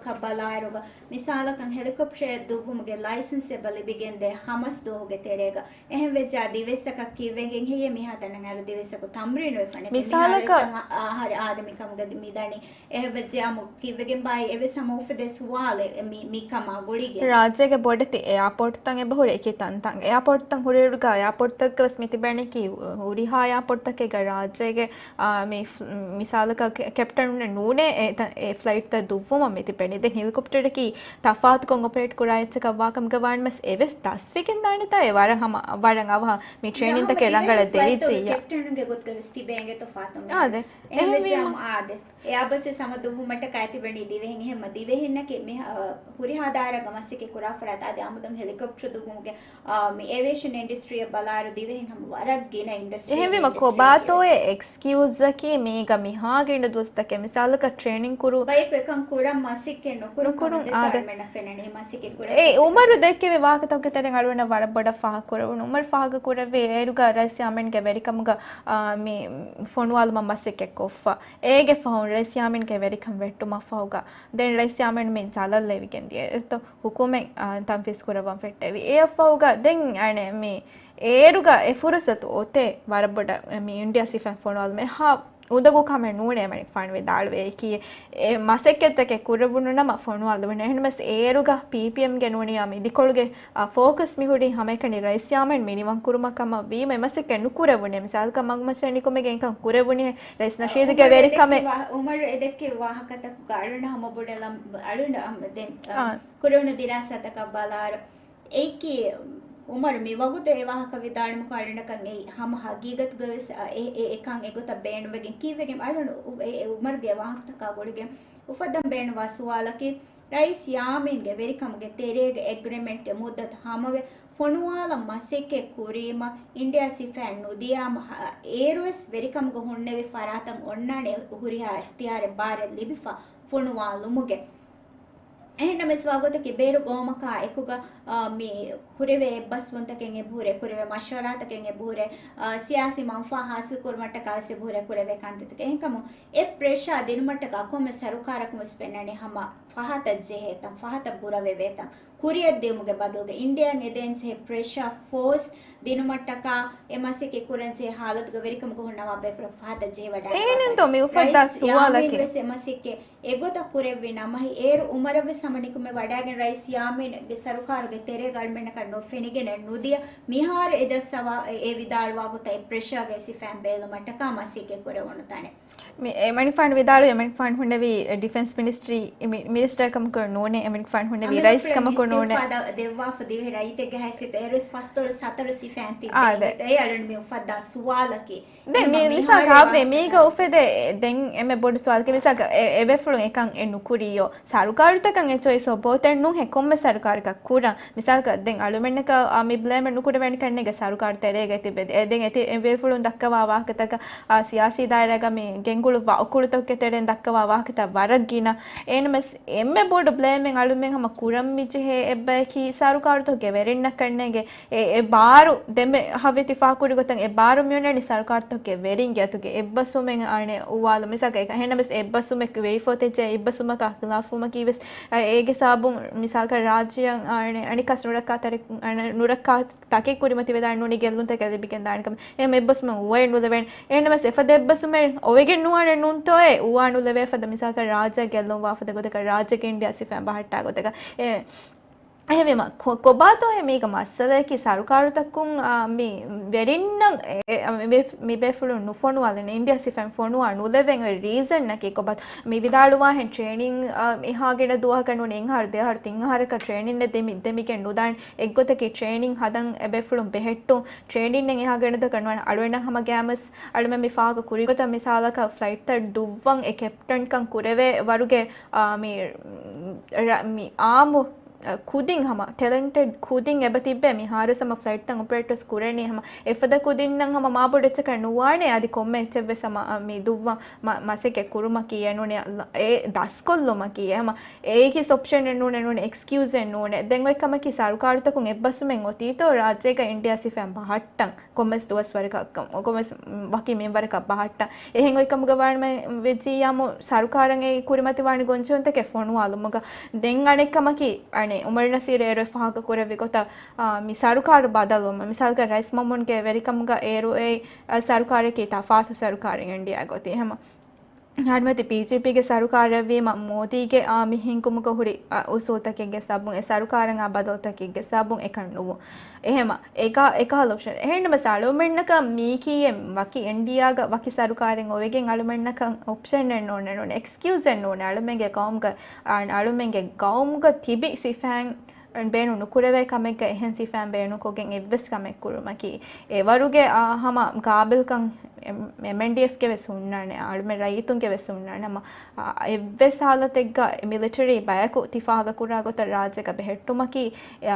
ކަ، ބަލާއިރުގަ މިސާލަކަށް ހެލިކޮޕްޓަރެއް ދުއްވުމުގެ ލައިސަންސް އެބަ ލިބިގެންދޭ ހަމަސް ދުވަހުގެ ތެރޭގަ. އެހެން ވެއްޖާ ދިވެއްސަކަށް ކިއްވެގެން ހެއްޔޭ މިހާތަނަށް އަރު ދިވެއްސަކު ތަމްރީނު ވެފަނެ؟ މިހާރު އެކަން އަ، އަހަރެ އާދެ މިކަމުގަ މިދަނީ. އެހެން ވެއްޖެއްޔާމު ކިއްވެގެން ބާއި އެވެސް ހަމަ އުފެދޭ ސުވާލެއް މި، މިކަމާ ގުޅިގެން. ރާއްޖޭގެ ބޮޑެތި އެއާޕޯޓްތައް އެބަހުރި އެކި ތަންތަން. އެއާޕޯޓްތައް ހުރިއިރުގަ އެއާޕޯޓްތަކަށް ވެސް މިތިބެނީކީ ހުރިހާ އެއާޕޯޓްތަކެއްގަ ރާއްޖޭގެ، އާ، މި ފް، މިސާލަކަށް ކެ، ކެޕްޓަނުންނެއް ނޫނޭ އެ ތަ، އެ ފްލައިޓްތައް ދުއްވުމަށް މިތިބެނީ. ދެން ހެލިކޮޕްޓަރަކީ ތަފާތުކޮށް އޮޕަރޭޓް ކުރާ އެއްޗަކަށް ވާކަމުގަ ވާނަމަސް އެވެސް ދަސްވެގެން ދާނެތާ އެ ވަރަށް ހަމަ، ވަރަށް އަވަހަށް މި ޓްރޭނިންތަކެއް ރަނގަޅަށް ދެވިއްޖެއްޔާ. ކެޕްޓަނުންގެ ގޮތުގަ ވެސް ތިބޭ އިނގޭތޯ ފާތުން. އާދެ. އެހެން ވެއްޖާމު އާދެ. އެއާބަސް ވެސް ހަމަ ދުއްވުމަށްޓަކާ ތިބެނީ ދިވެހިން. އެހެންމަ ދިވެހިންނަކީ މި، އަ، ހުރިހާ ދާއިރާގަ މަސައްކަތް ކުރާ ފަރާތް އަދި އަމުދުން ހެލިކޮޕްޓަރު ދުއްވުމުގެ، އާ، މި އޭވިއޭޝަން އިންޑަސްޓްރީއަށް ބަލާއިރު ދިވެހިން ހަމަ ވަރަށް ގިނަ އިންޑަސްޓްރީ. އެހެންވީމަ ކޮބާތޯއޭ އެކްސްކިއުޒަކީ މީގަ މިހާ ގިނަ ދުވަސްތަކެއް މިސާލަކަށް ޓްރޭނިން ކުރު، ބަޔަކު އެކަން ކުރަން މަސައްކަތް ނުކުރުން ކަމަށް ދެއްތޯ އަޅުމެންނަށް ފެންނަނީ މަސައްކަތް ކުރަން. އެ އުމަރު ދެއްކެވި ވާހަކަތަކުގެ ތެރެއިން އަޅުގަނޑަށް ވަރަށް ބޮޑަށް ފާހަގަ ކުރެވުނު. އުމަރު ފާހަގަ ކުރެއްވި އޭރުގަ ރައީސް ޔާމީންގެ ވެރިކަމުގަ، އާ، މި ފޮނުވާލުމަށް މަސައްކަތް ކޮށްފަ. އޭގެ ފަހުން ރައީސް ޔާމީންގެ ވެރިކަން ވެއްޓުމަށް ފަހުގަ ދެން ރައީސް ޔާމީން މި ޖަލަށް ލެވިގެން ދިޔަ. އެތޯ ހުކުމެއް، އާ، ތަންފީޒް ކުރައްވަން ފެއްޓެވި. އެއަށް ފަހުގަ ދެން އަނެއް މި އޭރުގަ އެ ފުރުސަތު އޮތޭ ވަރަށް ބޮޑަށް މި އިންޑިއާ ސިފައިން ފޮނުވާލުމެއް ހާ އުނދަގޫ ކަމެއް ނޫނޭ އެމަނިކުފާނު ވިދާޅުވެއެކީ. އެ މަސައްކަތްތަކެއް ކުރެވުނު ނަމަ ފޮނުވާލެވުނު. އެހެންނަމަސް އޭރުގަ ޕީޕީއެމްގެ ނޫނިއްޔާ މި ދިކޮޅުގެ، އާ، ފޯކަސް މި ހުރީ ހަމައެކަނި ރައީސް ޔާމީން މިނިވަން ކުރުމަށް ކަމަށް ވީމަ އެ މަސައްކަތް ނުކުރެވުނީ. މިސާލަކަށް މަގުމައްޗަށް ނިކުމެގެން އެކަން ކުރެވުނީ ރައީސް ނަޝީދުގެ ވެރިކަމެއް. އުމަރު އެދެއްކެވި ވާހަކަތަކުގަ އަޅުން ހަމަ ބޮޑެލަން އަޅުން ދެން، އާ، ކުރެވުނު ދިރާސާތަކަށް ބަލާއިރު އެއީކީ، އުމަރު މި ވަގުތު އެ ވާހަކަ ވިދާޅުމަކު އަޅުނަކަށް އެއީ ހަމަ ހަގީގަތުގަވެސް އެ، އެ، އެކަން އެގޮތަށް ބޭނުންވެގެން ކީއްވެގެން އަޅުނު އެ، އެ އުމަރުގެ ވާހަކަތަކާ ގުޅިގެން އުފައްދަން ބޭނުންވާ ސުވާލަކީ، ރައީސް ޔާމީންގެ ވެރިކަމުގެ ތެރޭގަ އެގްރިމެންޓްގެ މުއްދަތު ހަމަވެ، ފޮނުވާލަން މަސައްކަތް ކުރީމަ، އިންޑިއާ ސިފައިން ނުދިޔާމަ، އޭރުވެސް ވެރިކަމުގަ ހުންނެވި ފަރާތަށް އޮންނާނެ ހުރިހާ އިޚްތިޔާރެއް ބާރެއް ލިބިފަ ފޮނުވާލުމުގެ. އެހެންނަމަވެސް ވާގޮތަކީ ބޭރު ގައުމަކާ އެކުގަ، އާ، މި ކުރެވޭ އެއްބަސްވުންތަކެއް އެބަހުރޭ، ކުރެވޭ މަޝްވަރާތަކެއް އެބަހުރޭ، އާ، ސިޔާސީ މަންފާ ހާސިލް ކުރުމަށްޓަކާވެސް އެބަހުރޭ ކުރެވޭ ކަންތައްތަކެއް. އެހެންކަމުން އެ ޕްރެޝާ ދިނުމަށްޓަކާ ކޮންމެ ސަރުކާރަކުން ވެސް ފެންނަނީ ހަމަ ފަހަތަށް ޖެހޭތަން، ފަހަތަށް ބުރަވެވޭތަން. ކުރިއަށް ދިއުމުގެ ބަދަލުގަ އިންޑިއާއިން އެދޭންޖެހޭ ޕްރެޝާ ފޯސް ދިނުމަށްޓަކާ އެ މަސައްކަތް ކުރަންޖެހޭ ހާލަތުގަ ވެރިކަމުގަ ހުންނަވާ ބޭފުޅަކު ފަހަތަށް ޖެހިވަޑައިގަންނަވާ. އެހެންތޯ މި އުފައްދާ ސުވާލަކީ. ރައީސް ޔާމީން ވެސް އެ މަސައްކަތް އެގޮތަށް ކުރެއްވި ނަމަ، އޭރު އުމަރަށްވެސް ހަމަ ނިކުމެ ވަޑައިގެން ރައީސް ޔާމީންގެ ސަރުކާރުގެ ތެރޭގަ އަޅުމެންނަކަށް ނުފެނިގެނެއް ނުދިޔަ، މިހާރު އެ ޖައްސަވާ، އެ ވިދާޅުވާ ގޮތަށް އެ ޕްރެޝާގެ ސިފައިން ބޭލުމަށްޓަކާ މަސައްކަތް ކުރެވުނު ތަނެއް. މި އެމަނިކުފާނު ވިދާޅުވި، އެމަނިކުފާނު ހުންނެވީ ޑިފެންސް މިނިސްޓްރީ، މި، މިނިސްޓަރ ކަމަކު ނޫނޭ، އެމަނިކުފާނު ހުންނެވީ ރައީސް ކަމަކު ނޫނޭ. އަމިއްލަފުޅަށް އިސްތިއުފާ ދެއްވާފަ ދިވެހި ރައްޔިތެއްގެ ހައިސިއްޔަތު އޭރުވެސް ފަސްދޮޅަސް ހަތަރު ސިފައިން ތިއްބެވި. އާދެ. އެއީ އަޅުން މި އުފައްދާ ސުވާލަކީ. ދެން މި، މިސާލަކަށް އާ، މީގަ އުފެދޭ ދެން އެންމެ ބޮޑު ސުވާލަކީ، މިސާލަކަށް އެ، އެ ބޭފުޅުން އެކަން އެ ނުކުރިޔޯ؟ ސަރުކާރުތަކަށް އެ ޗޮއިސް އޮތް ބޯތެއް ނޫން. ހެ ކޮންމެ ސަރުކާރަކަށް ކުރަން. މިސާލަކަށް ދެން އަޅުމެންނަކަށް، އާ، މި ބްލޭމެއް ނުކުރެވޭނެ ކަންނޭނގެ ސަރުކާރު ތެރޭގަ ތިބެ. އެ، ދެން އެތި އެ ބޭފުޅުން ދައްކަވާ ވާހަކަތަކަށް، އާ، ސިޔާސީ ދާއިރާގަ މި ގެންގުޅުއްވާ އުކުޅުތަކުގެ ތެރެއިން ދައްކަވާ ވާހަކަތައް ވަރަށް ގިނަ. އެހެންނަމަވެސް އެންމެ ބޮޑު ބްލޭމެއް އަޅުމެން ހަމަ ކުރަން މި ޖެހޭ އެއްބަޔަކީ ސަރުކާރުތަކުގެ ވެރިންނަށް ކަންނޭނގެ އެ، އެ ބާރު ދެންމެ ހަވީ ތިފާކުރި ގޮތަށް އެ ބާރު މިއޮންނަނީ ސަރުކާރުތަކުގެ ވެރިންގެ އަތުގެ އެއްބަސްވުމެއް އަނެއް އުވާލު. މިސާލަކަށް އެކަ، އެހެންނަމަވެސް އެއްބަސްވުމެއް ވެއިފޯތެއްޖެ އެއްބަސްވުމަކާ ޚިލާފުވުމަކީ ވެސް، އަ، އޭގެ ސަބަބުން މިސާލަކަށް ރާއްޖެއަށް އަނެއް އަނެއްކާސް ނުރައްކާ ތަރި، އަނެއް ނުރައްކާ ތަކެއް ކުރިމަތިވެދާނެ ނޫނީ ގެއްލުންތަކެއް ލިބިގެންދާނެ ކަމަށް. އެހެން އެއްބަސްވުމެއް އުވައެއް ނުލެވޭނެ. އެހެންނަމަވެސް އެފަދަ އެއްބަސްވުމެއް އޮވެގެން ނުވާނެ ނޫންތޯއޭ؟ އުވާ ނުލެވޭ ފަދަ މިސާލަކަށް ރާއްޖެ ގެއްލުން ވާ ފަދަ ގޮތަކަށް ރާއްޖޭގެ އިންޑިއާ ސިފައިން ބަހައްޓާ ގޮތަކަށް. އެ، އެހެންވީމަ، ކޮ، ކޮބާތޯއޭ މީގަ މައްސަލައަކީ ސަރުކާރުތަކުން، އާ، މި ވެރިންނަށް އެ، އެ، މި ބޭ، މި ބޭފުޅުން ނުފޮނުވާލަނީ، އިންޑިއާ ސިފައިން ފޮނުވާ ނުލެވެން އޮތް ރީޒަންއަކީ ކޮބާތޯ؟ މި ވިދާޅުވާހެން ޓްރޭނިން، އާ، އެހާ ގިނަ ދުވަހަކަށް ނޫނީ އެއް އަހަރު ދެ އަހަރު ތިން އަހަރަކަށް ޓްރޭނިންއެއް ދެމި، ދެމިގެން ނުދާނެ. އެއްގޮތަކީ ޓްރޭނިން ހަދަން އެ ބޭފުޅުން ބެހެއްޓުން. ޓްރޭނިންއެއް އެހާ ގިނަ ދުވަހަކަށް ނުވާނެ. އަޅުގަނޑަށް ހަމަ ގައިމުވެސް އަޅުމެން މި ފާހަގަ ކުރި ގޮތަށް މިސާލަކަށް ފްލައިޓްތައް ދުއްވަން އެ ކެޕްޓަންކަން ކުރެވޭ ވަރުގެ، އާ، މި، ރަ، މި އާއްމު ކުދިން ހަމަ ޓެލެންޓެޑް ކުދިން އެބަ ތިއްބެ މިހާރުސް ހަމަ ފްލައިޓްތައް އޮޕަރޭޓްވެސް ކުރަނީ ހަމަ އެފަދަ ކުދިންނަށް ހަމަ މާބޮޑު އެއްޗަކަށް ނުވާނެ އަދި ކޮންމެ އެއްޗެއްވެސް ހަމަ މި ދުއްވަ މަސައްކަތް ކުރުމަކީ އެނޫނެ އެ ދަސްކޮށްލުމަކީ ހަމަ އޭގެ އޮޕްޝަނެއް ނޫނެ ނޫނެ އެކްސްކިއުޒެއް ނޫނެ. ދެން އޮތް ކަމަކީ ސަރުކާރުތަކުން އެއްބަސްވުމެއް އޮތީތޯ ރާއްޖޭގަ އިންޑިއާ ސިފައިން ބަހައްޓަން. ކޮންމެސް ދުވަސްވަރަކަށް، ކޮންމެސް ވަކި މިންވަރަކަށް ބަހައްޓަން. އެހެން އޮތް ކަމުގަ ވާނަމަ ވެއްޖިއްޔާމު ސަރުކާރަށް އެ ކުރިމަތިވާނެ ގޮންޖެހުންތަކެއް ފޮނުވާލުމުގަ. ދެން އަނެއް ކަމަކީ، އަނެއް އުމަރު ނަސީރު އޭރު ފާހަގަ ކުރެއްވި ގޮތަށް، މި ސަރުކާރު ބަދަލުވުމަށް، މިސާލަކަށް ރައީސް މައުމޫންގެ ވެރިކަމުގަ އޭރު އެ ސަރުކާރަކީ ތަފާތު ސަރުކާރެއް އިންޑިއާ ގޮތީ. ހަމަ ހަރުމަތި ބީޖޭޕީގެ ސަރުކާރެއްވީމަ، މޯދީގެ އާ މި ހިންގުމުގަ ހުރި އުސޫލްތަކެއްގެ ސަބަބުން، އެ ސަރުކާރަށް އާ ބަދަލުތަކެއްގެ ސަބަބުން އެކަން ނުވުން. އެހެމަ، އެކަ، އެކަހަލަ އޮޕްޝަން. އެހެންނަމަސް އަޅުމެންނަކަށް މީކީއެއް ވަކި އިންޑިއާގަ ވަކި ސަރުކާރެއް އޮވެގެން އަޅުމެންނަކަށް އޮޕްޝަނެއް ނޯންނެ، ނޫން އެކްސްކިއުޒެއް ނޫން. އަޅުމެންގެ ގައުމުގަ، އަޅުމެންގެ ގައުމުގަ ތިބި ސިފައިން ބޭނުން ނުކުރެވޭ ކަމެއްގަ އެހެން ސިފައިން ބޭނުންކޮށްގެން އެއްވެސް ކަމެއް ކުރުމަކީ، އެވަރުގެ އާ ހަމަ ގާބިލްކަން އެމް-، އެމްއެންޑީއެފްގެ ވެސް ހުންނާނެ، އަޅުމެން ރައްޔިތުންގެ ވެސް ހުންނާނެ. ހަމަ އާ، އެއްވެސް ހާލަތެއްގަ މިލިޓަރީ ބަޔަކު ތި ފާހަގަކުރާ ގޮތަށް ރާއްޖޭގަ ބެހެއްޓުމަކީ، އާ،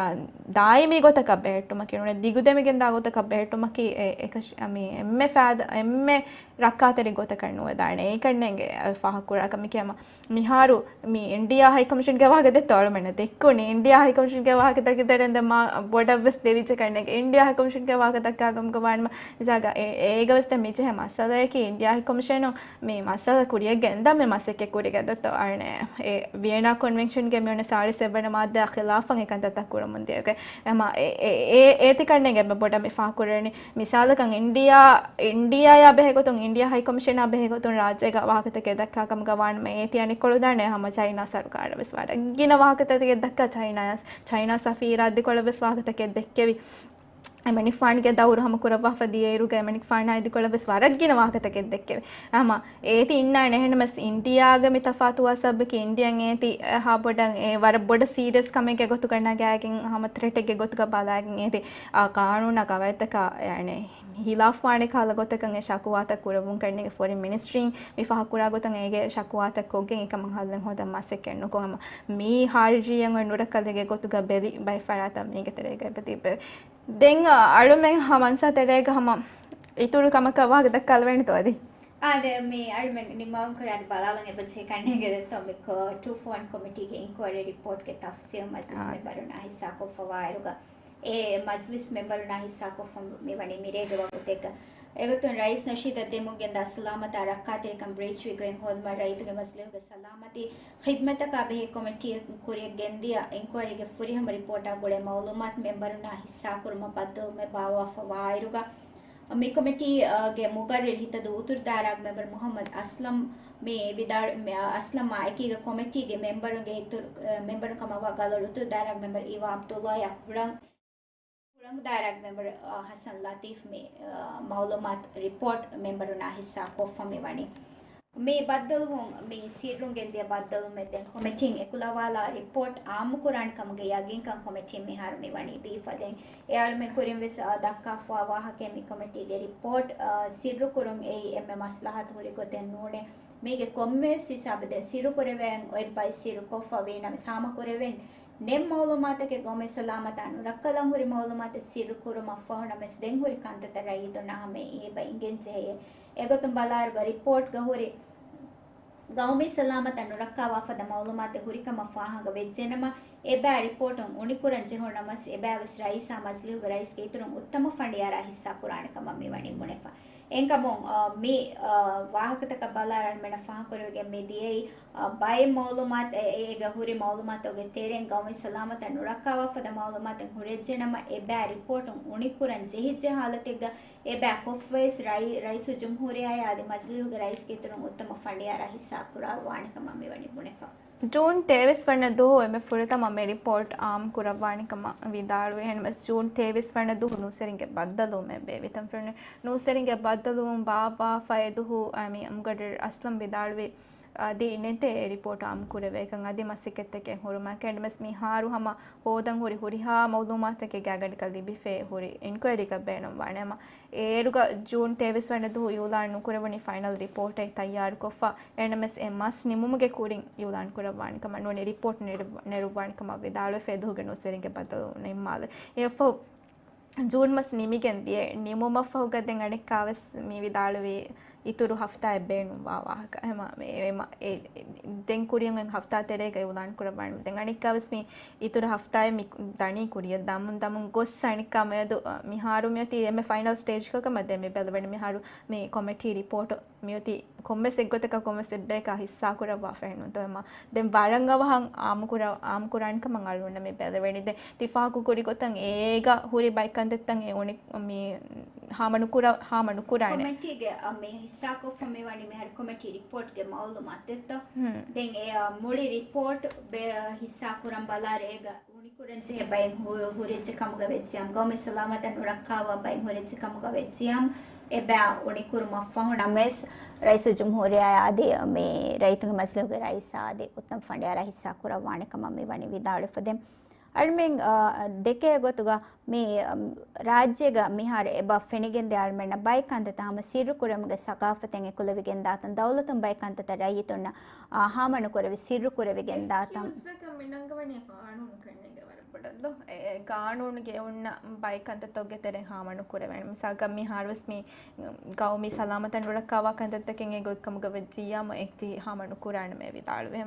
ދާއިމީ ގޮތަކަށް ބެހެއްޓުމަކީ ނޫނެ، ދިގުދެމިގެން ދާ ގޮތަކަށް ބެހެއްޓުމަކީ އެ-، އެކަށް-، މި އެންމެ ފައިދާ، އެންމެ ރައްކާތެރި ގޮތަކަށް ނުވެދާނެ. އެކަންނޭނގެ ފާހަގަކުރާ ކަމެކޭ. ހަމަ މިހާރު މި އިންޑިއާ ހައިކޮމިޝަންގެ ވާހަކަ ދެއްތޯ އަޅުމެންނަށް ދެއްކުނީ. އިންޑިއާ ހައިކޮމިޝަންގެ ވާހަކަ ދައްކި ދެރެން ދެ މާ ބޮޑަށްވެސް ދެވިއްޖެ ކަންނޭނގެ. އިންޑިއާ ހައިކޮމިޝަންގެ ވާހަކަ ދައްކާ ކަމުގަ ވާނަމަ މިސާލަކަށް އޭ-، އޭގަވެސް ދެން މިޖެހޭ މައްސަލަޔަކީ އިންޑިއާ ހައިކޮމިޝަނު މި މައްސަލަ ކުރިޔަށް ގެންދާ މި މަސައްކަތް ކުރިގަ ދޮތޯ އަނެ އެ ވިއެނާ ކޮންވެންޝަންގެ މިއޮންނަ ސާޅީސް ސެވަނަ މާއްދާ ޚިލާފަށް އެކަންތައްތައް ކުރަމުން ދިޔަގެ. އެމަ އެ-، އެ-، އެ-، އޭތި ކަންނޭނގެ ބޮޑަށް މި ފާހަގަކުރަނީ. މިސާލަކަށް އިންޑިއާ، އިންޑިއާއާ ބެހޭގޮތުން، އިންޑިއާ ހައިކޮމިޝަނާ ބެހޭގޮތުން ރާއްޖޭގަ ވާހަކަތަކެއް ދައްކާ ކަމުގަ ވާނަމަ އޭތި އަނެއްކޮޅު ދާނެ ހަމަ ޗައިނާ ސަރުކާރަށް ވެސް ވަރަށް ގިނަ ވާހަކަތަކެއް ދައްކާ ޗައިނާ، ޗައިނާ ސަފީރާ އަދިކޮޅަށް ވެސް ވާހަކަތަކެއް ދެއްކެވި. އެމަނިކުފާނުގެ ދައުރު ހަމަ ކުރައްވާފަ ދިޔައިރުގަ އެމަނިކުފާނާ އަދިކޮޅަށް ވެސް ވަރަށް ގިނަ ވާހަކަތަކެއް ދެއްކެވި. ހަމަ އޭތި އިންނާނެ. އެހެންނަމަސް އިންޑިއާގެ މި ތަފާތުވާ ސަބަބަކީ އިންޑިއަން އޭތި އެހާ ބޮޑަށް އެ ވަރަށް ބޮޑަށް ސީރިއަސް ކަމެއްގެ ގޮތުގަ ނަގާގެން ހަމަ ތްރެޓެއްގެ ގޮތުގަ ބަލާގެން އޭތި އާ ޤާނޫނާ ގަވާއިދުތަކާ އަނެއް ހިލާފްވާނެ ކަހަލަ ގޮތަކަށް އެ ޝަކުވާތައް ކުރެވުން ކަންނޭނގެ. ފޮރިން މިނިސްޓްރީން މި ފާހަގަކުރާ ގޮތަށް އޭގެ ޝަކުވާތައް ކޮށްގެން އެކަމަށް ހައްލެއް ހޯދަން މަސައްކަތް ނުކޮށް ހަމަ މީ ހާރިޖީއަށް އޮތް ނުރައްކަލެއްގެ ގޮތުގަ ބެލި ބައެއް ފަރާތަށް މީގެ ތެރޭގަ އެބަ ތިއްބެވި. ދެން އަޅުމެން ހަމަ އަންސާ ތެރޭގަ ހަމަ އިތުރު ކަމަކަށް ވާހަކަ ދައްކާލެވޭނެތޯ އަދި؟ އާދެ، މި އަޅުމެން ނިންމާލުން ކުރާ އަދި ބަލާލަން އެބަޖެހޭ ކަންނޭނގެ ދެއްތޯ މި ޓޫ ފޯ ވަން ކޮމިޓީގެ އިންކުއަރީ ރިޕޯޓްގެ ތަފްސީލް މަޖްލިސް އާ. މެމްބަރުންނާ ހިއްސާކޮށްފަ ވާއިރުގަ، އެ މަޖްލިސް މެމްބަރުންނާ ހިއްސާކޮށްފަ މިވަނީ މިރޭގެ ވަގުތެއްގަ. އެގޮތުން ރައީސް ނަޝީދަށް ދެމުން ގެންދާ ސަލާމަތާ ރައްކާތެރިކަން ބްރީޗްވި ގޮތް ހޯދުމަށް ރައްޔިތުންގެ މަސްލަހަތުގެ ސަލާމަތީ ޚިދްމަތަކާ ބެހޭ ކޮމިޓީއަށް ކުރިޔަށް ގެންދިޔަ އިންކުއަރީގެ ފުރިހަމަ ރިޕޯޓާ ގުޅޭ މައުލޫމާތު މެމްބަރުންނާ ހިއްސާކުރުމަށް ބައްދަލުވުމެއް ބާއްވާފަ ވާއިރުގަ، މި ކޮމިޓީގެ މުގައްރިރު ހިތަދޫ އުތުރު ދާއިރާގެ މެމްބަރު މުހައްމަދު އަސްލަމް މި ވިދާޅު-، މި އަސްލަމްއާ އެކީގަ ކޮމިޓީގެ މެމްބަރުންގެ އިތުރު، އެ، މެމްބަރުން ކަމަށްވާ ގަލޮޅު އުތުރު ދާއިރާގެ މެމްބަރު އީވާ ޢަބްދުﷲ އާ ހުޅަނގު، ހުޅަނގު ދާއިރާގެ މެމްބަރު، އަ، ޙަސަން ލަތީފް މި، އަ، މައުލޫމާތު ރިޕޯޓް މެމްބަރުންނާ ހިއްސާ ކޮށްފަ މިވަނީ. މި ބައްދަލުވުން މި ސިއްރުން ގެންދިޔަ ބައްދަލުވުމެއް ދެން ކޮމިޓީން އެކުލަވާލާ ރިޕޯޓް އާއްމުކުރާނެ ކަމުގެ ޔަގީންކަން ކޮމިޓީން މިހާރު މިވަނީ ދީފަ. ދެން އެ އަޅުމެން ކުރިން ވެސް، އަ، ދައްކާފައިވާ ވާހަކައެއް މި ކޮމިޓީގެ ރިޕޯޓް، އަ، ސިއްރުކުރުން އެއީ އެންމެ މަސްލަހަތު ހުރި ގޮތެއް ނޫނޭ. މީގެ ކޮންމެވެސް ހިސާބެއް ދެން ސިއްރުކުރެވޭން އޮތް ބައި ސިއްރުކޮށްފަ ވީނަމަވެސް ހާމަކުރެވެން ނެތް މައުލޫމާތަކެއް ގައުމީ ސަލާމަތާ ނުރައްކަލަން ހުރި މައުލޫމާތެއް ސިއްރުކުރުމަށްފަހު ނަމަވެސް ދެން ހުރި ކަންތައްތައް ރައްޔިތުންނާ ހަމަޔަށް އެބަ އިނގެން ޖެހެޔޭ. އެގޮތުން ބަލާއިރުގަ ރިޕޯޓްގަ ހުރި ގައުމީ ސަލާމަތަށް ނުރައްކާވާފަދަ މައުލޫމާތެއް ހުރިކަމަށް ފާހަގަ ވެއްޖެނަމަ، އެބައި ރިޕޯޓުން އުނިކުރަން ޖެހުނު ނަމަވެސް، އެބައިވެސް ރައީސާ މަޖިލީހުގެ ރައީސްގެ އިތުރުން އުއްތަމަ ފަނޑިޔާރާ ހިއްސާކުރާނެ ކަމަށް މިވަނީ ބުނެފަ. އެހެންކަމުން، އާ، މި، އާ، ވާހަކަތަކަށް ބަލާއިރު އަޅުމެންނަށް ފާހަގަކުރެވިގެން މި ދިޔައީ، އާ، ބައެއް މައުލޫމާތު އެ-، އޭގަ ހުރި މައުލޫމާތުގެ ތެރެއިން ގައުމީ ސަލާމަތަށް ނުރައްކާވާފަދަ މައުލޫމާތެއް ހުރެއްޖެނަމަ، އެބައި ރިޕޯޓުން އުނިކުރަން ޖެހިއްޖެ ހާލަތެއްގަ، އެބައި ކޮށްފަވެސް ރައީ-، ރައީސުލްޖުމްހޫރިއްޔާއާ އަދި މަޖިލީހުގެ ރައީސްގެ އިތުރުން އުއްތަމަ ފަނޑިޔާރާ ހިއްސާކުރާ ވާނެ ކަމަށް މިވަނީ ބުނެފަ. ޖޫން ތޭވީސް ވަނަ ދުވަހު އެންމެ ފުރަތަމަ މި ރިޕޯޓް އާއްމު ކުރައްވާނެ ކަމަށް ވިދާޅުވި. އެހެންވެސް ޖޫން ތޭވީސް ވަނަ ދުވަހު ނޫސްވެރިންގެ ބައްދަލުވުމެއް ވޭ. ވިތަންފުރިން ނޫސްވެރިންގެ ބައްދަލުވުން ބާއްވާފަ އެ ދުވަހު، އަ، މި މުގައްރިރު އަސްލަމް ވިދާޅުވި، އަދި ނެތޭ ރިޕޯޓް އާއްމު ކުރެވޭކަން އަދި މަސައްކަތްތަކެއް ހުރުމަކަށް. އެންޑްމެސް މިހާރު ހަމަ ހޯދަން ހުރި ހުރިހާ މައުލޫމާތުތަކެއް ގާތްގަނޑަކަށް ލިބިފައި ހުރި އިންކުއަރީގަ ބޭނުންވާނެ. ހަމަ އޭރުގަ ޖޫން ތޭވީސް ވަނަ ދުވަހު އިއުލާން ނުކުރެވުނީ ފައިނަލް ރިޕޯޓެއް ތައްޔާރުކޮށްފަ، އެންޑްމެސް އެ މަސް ނިމުމުގެ ކުރިން އިއުލާން ކުރައްވާނެ ކަމަށް ނޫނީ ރިޕޯޓް ނެރު-، ނެރުއްވާނެ ކަމަށް ވިދާޅުވެފަ އެ ދުވަހުގެ ނޫސްވެރިންގެ ބައްދަލު ނިންމާލެ. އެއަށްފަހު ޖޫން މަސް ނިމިގެން ދިޔަ ނިމުމަށްފަހުގަ ދެން އަނެއްކާވެސް މި ވިދާޅުވީ އިތުރު ހަފްތާއެއް ބޭނުންވާ ވާހަކަ. ހަމަ އެ-، އެ-، އެ-، ދެން ކުރިއަށް އޮތް ހަފްތާ ތެރޭގަ އިއުލާން ކުރައްވާނެ. ދެން އަނެއްކާވެސް މި އިތުރު ހަފްތާއެއް މި ދަނީ ކުރިއަށް ދަމުން ދަމުން ގޮސް އަނެއްކާ މިއަދު، އަ، މިހާރު މިއޮތީ އެންމެ ފައިނަލް ސްޓޭޖްގަ ކަމަށް ދެން މި ބެލެވެނީ. މިހާރު މި ކޮމިޓީ ރިޕޯޓް މިއޮތީ ކޮންމެސް އެއްގޮތަކަށް ކޮންމެސް އެއްބަޔަކާ ހިއްސާކުރައްވާފައެއް ނޫންތޯ. އެމަ ދެން ވަރަށް އަވަހަށް އާއްމުކުރަ-، އާއްމުކުރާނެ ކަމަށް އަޅުގަނޑަށް މި ބެލެވެނީ. ދެން ތި ފާހަގަކުރި ގޮތަށް އޭގަ ހުރި ބައެއް ކަންތައްތައް އެ އުނި-، މި ހާމަ ނުކުރާ-، ހާމަ ނުކުރާނެ. ކޮމިޓީގެ، އަ، މި ހިއްސާކޮށްފަ މިވަނީ މިހާރު ކޮމިޓީ ރިޕޯޓްގެ މައުލޫމާތުތައް. ހުން. ދެން އެ، އަ، މުޅި ރިޕޯޓް ބެ-، ހިއްސާކުރަން ބަލާއިރު އޭގަ އުނިކުރަންޖެހޭ ބައެއް ހު-، ހުރެއްޖެ ކަމުގަ ވެއްޖިއްޔާމު، ގައުމީ ސަލާމަތަށް ނުރައްކާވާ ބައެއް ހުރެއްޖެ ކަމުގަ ވެއްޖިއްޔާމު، އެބައި އުނިކުރުމަށްފަހު ނަމަވެސް، ރައީސުލްޖުމްހޫރިއްޔާ އަދި މި ރައްޔިތުންގެ މަޖިލީހުގެ ރައީސާ އަދި އުއްތަމަ ފަނޑިޔާރާ ހިއްސާ ކުރައްވާނެ ކަމަށް މި ވަނީ ވިދާޅުވެފަ. ދެން އަޅުމެން، އާ، ދެކޭ ގޮތުގަ މި، އަ، ރާއްޖޭގަ މިހާރު އެބަ ފެނިގެންދިޔަ އަޅުމެންނަށް ބައެއް ކަންތައްތައް ހަމަ ސިއްރު ކުރުމުގެ ސަގާފަތެއް އެކުލެވިގެން ދާތަން، ދައުލަތުން ބައެއް ކަންތައްތައް ރައްޔިތުންނަށް، އާ، ހާމަނުކުރެވި ސިއްރު ކުރެވިގެން ދާތަން. އެކްސްކިއުޒަކަށް މި ނަންގަވަނީ ގާނޫނު ކަންނޭނގެ ވަރަށް ބޮޑަށް ދޯ؟ އެ، އެ ގާނޫނުގެ އޮންނަ ބައެއް ކަންތައްތަކުގެ ތެރެއިން ހާމަ ނުކުރެވޭނެ. މިސާލަކަށް މިހާރުވެސް މި ގައުމީ ސަލާމަތަށް ނުރައްކާވާ ކަންތައްތަކެއް އެ ގޮތްކަމުގަ ވެއްޖިއްޔާމު އެއްޗިހި ހާމަ ނުކުރާނަމޭ ވިދާޅުވޭ.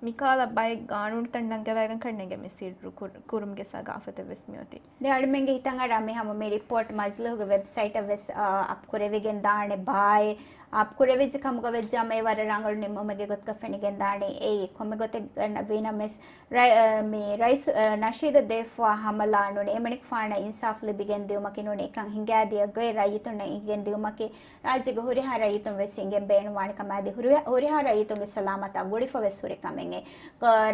މިކަހަލަ ބައެއް ގާނޫނުތައް ނަންގަވައިގެން ކަންނޭނގެ މި ސިއްރު ކުރު-، ކުރުމުގެ ސަގާފަތެއް ވެސް މިއޮތީ. ދެން އަޅުމެންގެ ހިތަށް އަރާ މި ހަމަ މި ރިޕޯޓް މަޖިލީހުގެ ވެބްސައިޓަށް ވެސް، އާ، އަޕް ކުރެވިގެން ދާނެ ބާއޭ. އަޕް ކުރެވިއްޖެ ކަމުގަ ވެއްޖާމަ އެ ވަރަށް ރަނގަޅު ނިންމުމެއްގެ ގޮތުގަ ފެނިގެން ދާނެ. އެއީ ކޮންމެ ގޮތެއް ވީނަމަވެސް ރައި-، އަ، މި ރައީސް، އަ، ނަޝީދަށް ދެވިފައިވާ ހަމަލާ ނޫނީ އެމަނިކުފާނަށް އިންސާފް ލިބިގެން ދިއުމަކީ ނޫނީ އެކަން ހިނގާދިޔަ ގޮތް ރައްޔިތުންނަށް އިނގިގެން ދިއުމަކީ ރާއްޖޭގެ ހުރިހާ ރައްޔިތުން ވެސް އިނގެން ބޭނުންވާނެ ކަމަށް އަދި ހުރި-، ހުރިހާ ރައްޔިތުންގެ ސަލާމަތާ ގުޅިފަ ވެސް ހުރި ކަމެއް. އެ،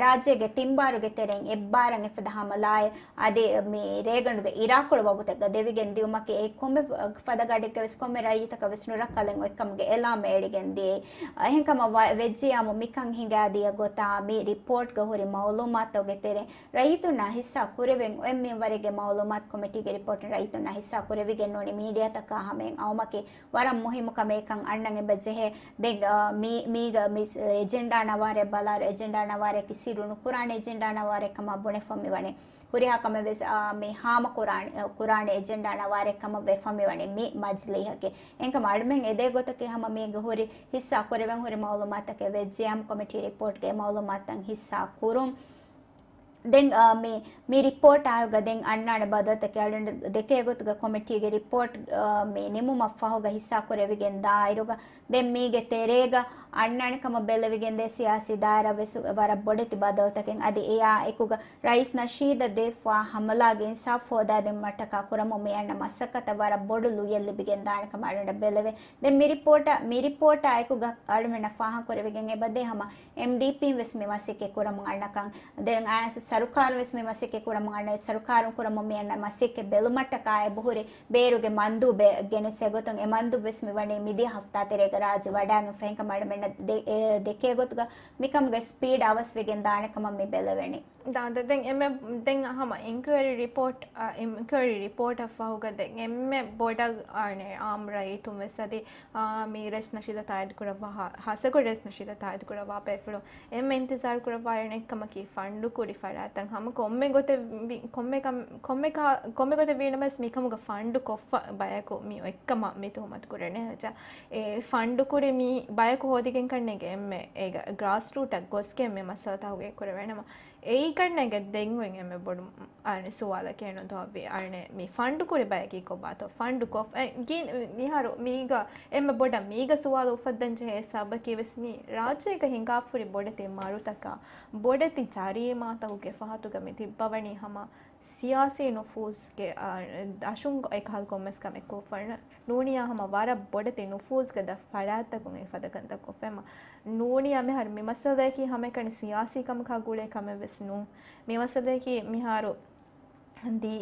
ރާއްޖޭގެ ތިން ބާރުގެ ތެރެއިން އެއްބާރަށް އެފަދަ ހަމަލާއެއް އަދި މި ރޭގަނޑުގެ އިރާކޮޅު ވަގުތެއްގަ ދެވިގެން ދިއުމަކީ އެ ކޮންމެ ފަދަ ގަޑެއްގަ ވެސް ކޮންމެ ރައްޔިތަކަށް ވެސް ނުރައްކަލެއް އޮތްކަމުގެ އެލާމެއް އެޅިގެން ދިޔައީ. އެހެންކަމަށް ވަ-، ވެއްޖިއްޔާމު މިކަން ހިނގާދިޔަ ގޮތާ މި ރިޕޯޓްގަ ހުރި މައުލޫމާތުގެ ތެރެއިން ރައްޔިތުންނާ ހިއްސާ ކުރެވެން އޮތް މިންވަރެއްގެ މައުލޫމާތު ކޮމިޓީގެ ރިޕޯޓުން ރައްޔިތުންނާ ހިއްސާ ކުރެވިގެން ނޫނީ މީޑިއާތަކާ ހަމައިން އައުމަކީ ވަރަށް މުހިއްމު ކަމެއް ކަން އަންނަން އެބަ ޖެހޭ. ދެން، އާ، މީ-، މީގަ މި ސް-، އެޖެންޑާ ނަވާރަ ބަލާއިރު އެޖެންޑާ ނަވާރައަކީ ސިއްރު ނުކުރާނެ އެޖެންޑާ ނަވާރަ ކަމަށް ބުނެފަ މިވަނީ. ހުރިހާ ކަމެއް ވެސް، އާ، މި ހާމަ ކުރާނެ، ކުރާނެ އެޖެންޑާ ނަވާރަ ކަމަށް ވެފަ މިވަނީ މި މަޖިލީހަކީ. އެހެންކަމުން އަޅުމެން އެދޭ ގޮތަކީ ހަމަ މީގަ ހުރި ހިއްސާ ކުރެވެން ހުރި މައުލޫމާތަކެއް ވެއްޖިއްޔާމު ކޮމިޓީ ރިޕޯޓްގެ މައުލޫމާތުތައް ހިއްސާ ކުރުން. ދެން، އާ، މި، މި ރިޕޯޓާ އެކުގަ ދެން އަންނާނެ ބަދަލުތަކެއް އަޅުގަނޑު ދެކޭ ގޮތުގަ ކޮމިޓީގެ ރިޕޯޓް، އާ، މި ނިމުމަށް ފަހުގަ ހިއްސާ ކުރެވިގެން ދާއިރުގަ ދެން މީގެ ތެރޭގަ އަންނާނެ ކަމަށް ބެލެވިގެންދޭ ސިޔާސީ ދާއިރާ ވެސް ވަރަށް ބޮޑެތި ބަދަލުތަކެއް އަދި އެއާ އެކުގަ ރައީސް ނަޝީދަށް ދެވިފައިވާ ހަމަލާގެ އިންސާފް ހޯދާދިނުމަށްޓަކާ ކުރަމުން މި އަންނަ މަސައްކަތަށް ވަރަށް ބޮޑު ލުޔެއް ލިބިގެން ދާނެ ކަމަށް އަޅުގަނޑަށް ބެލެވޭ. ދެން މި ރިޕޯޓަށް، މި ރިޕޯޓާ އެކުގަ އަޅުމެންނަށް ފާހަގަ ކުރެވިގެން އެބަދޭ ހަމަ އެމްޑީޕީން ވެސް މި މަސައްކަތް ކުރަމުން އަންނަކަން. ދެން އާ، ސަރުކާރުން ވެސް މި މަސައްކަތް ކުރަމުން އަންނަ ސަރުކާރުން ކުރަމުން މި އަންނަ މަސައްކަތް ބެލުމަށްޓަކާ އެބަހުރި ބޭރުގެ މަންދޫބެއް ގެނެސް އެގޮތުން އެ މަންދޫބު ވެސް މި ވަނީ މިދިޔަ ހަފްތާ ތެރޭގަ ރާއްޖެ ވަޑައިގެން ފެހެން ކަމަށް އަޅުމެންނަށް ދެ-، އެ ދެކޭ ގޮތުގަ މިކަމުގެ ސްޕީޑް އަވަސްވެގެން ދާނެ ކަމަށް މި ބެލެވެނީ. ދާން ދެ-، ދެން އެމެ-، ދެން ހަމަ އިންކުއަރީ ރިޕޯޓް، އަ، އިންކުއަރީ ރިޕޯޓަށް ފަހުގަ ދެން އެންމެ ބޮޑަށް އާނެ އާއްމު ރައްޔިތުން ވެސް އަދި، އާ، މި ރައީސް ނަޝީދަށް ތާއީދު ކުރައްވާ ހާ-، ހާއްސަކޮށް ރައީސް ނަޝީދަށް ތާއީދު ކުރައްވާ ބޭފުޅުން އެންމެ އިންތިޒާރު ކުރައްވާ އެނެއްކަމަކީ ފަންޑު ކުރި ފަރާތްތައް ހަމަ ކޮންމެ ގޮތެއް ވި-، ކޮންމެ ކަމް-، ކޮންމެ ކާ-، ކޮންމެ ގޮތެއް ވީނަމަވެސް މިކަމުގަ ފަންޑު ކޮށްފަ ބަޔަކު މި އޮތްކަމަށް މި ތުހުމަތު ކުރަނީ. އެހެންވެއްޖެ އެ ފަންޑު ކުރި މި ބަޔަކު ހޯދިގެން ކަންނޭނގެ އެންމެ އޭގަ ގްރާސް ރޫޓަށް ގޮސްގެން މި މައްސަލަތައް ހަގީގަތް ކުރެވޭނަމަ އެއީ ކަންނޭނގެ ދެން އޮތް އެންމެ ބޮޑު އަނެއް ސުވާލަކީ ނުދޯ އަވި އަނެއް މި ފަންޑު ކުރި ބަޔަކީ ކޮބާތޯ؟ ފަންޑު ކޮށް-، އެ، ގި-، މިހާރު މީގަ އެންމެ ބޮޑަށް މީގަ ސުވާލު އުފައްދަން ޖެހޭ ސަބަބަކީ ވެސް މި ރާއްޖޭގަ ހިނގާފަހުރި ބޮޑެތި މަރުތަކާ، ބޮޑެތި ޖަރީމާތަކުގެ ފަހަތުގަ މި ތިއްބަވަނީ ހަމަ ސިޔާސީ ނުފޫޒުގެ، އަ، ދަށުން އެކަހަލަ ކޮންމެސް ކަމެއް ކޮށްފަ ނޫނިޔާ ހަމަ ވަރަށް ބޮޑެތި ނުފޫޒުގެ ދަށް ފަރާތްތަކުން އެ ފަދަ ކަންތައް ކޮށްފަ ނޫނިޔާ މިހާރު މި މައްސަލައަކީ ހަމައެކަނި ސިޔާސީ ކަމަކާ ގުޅޭ ކަމެއް ވެސް ނޫން. މި މައްސަލައަކީ މިހާރު ދީ،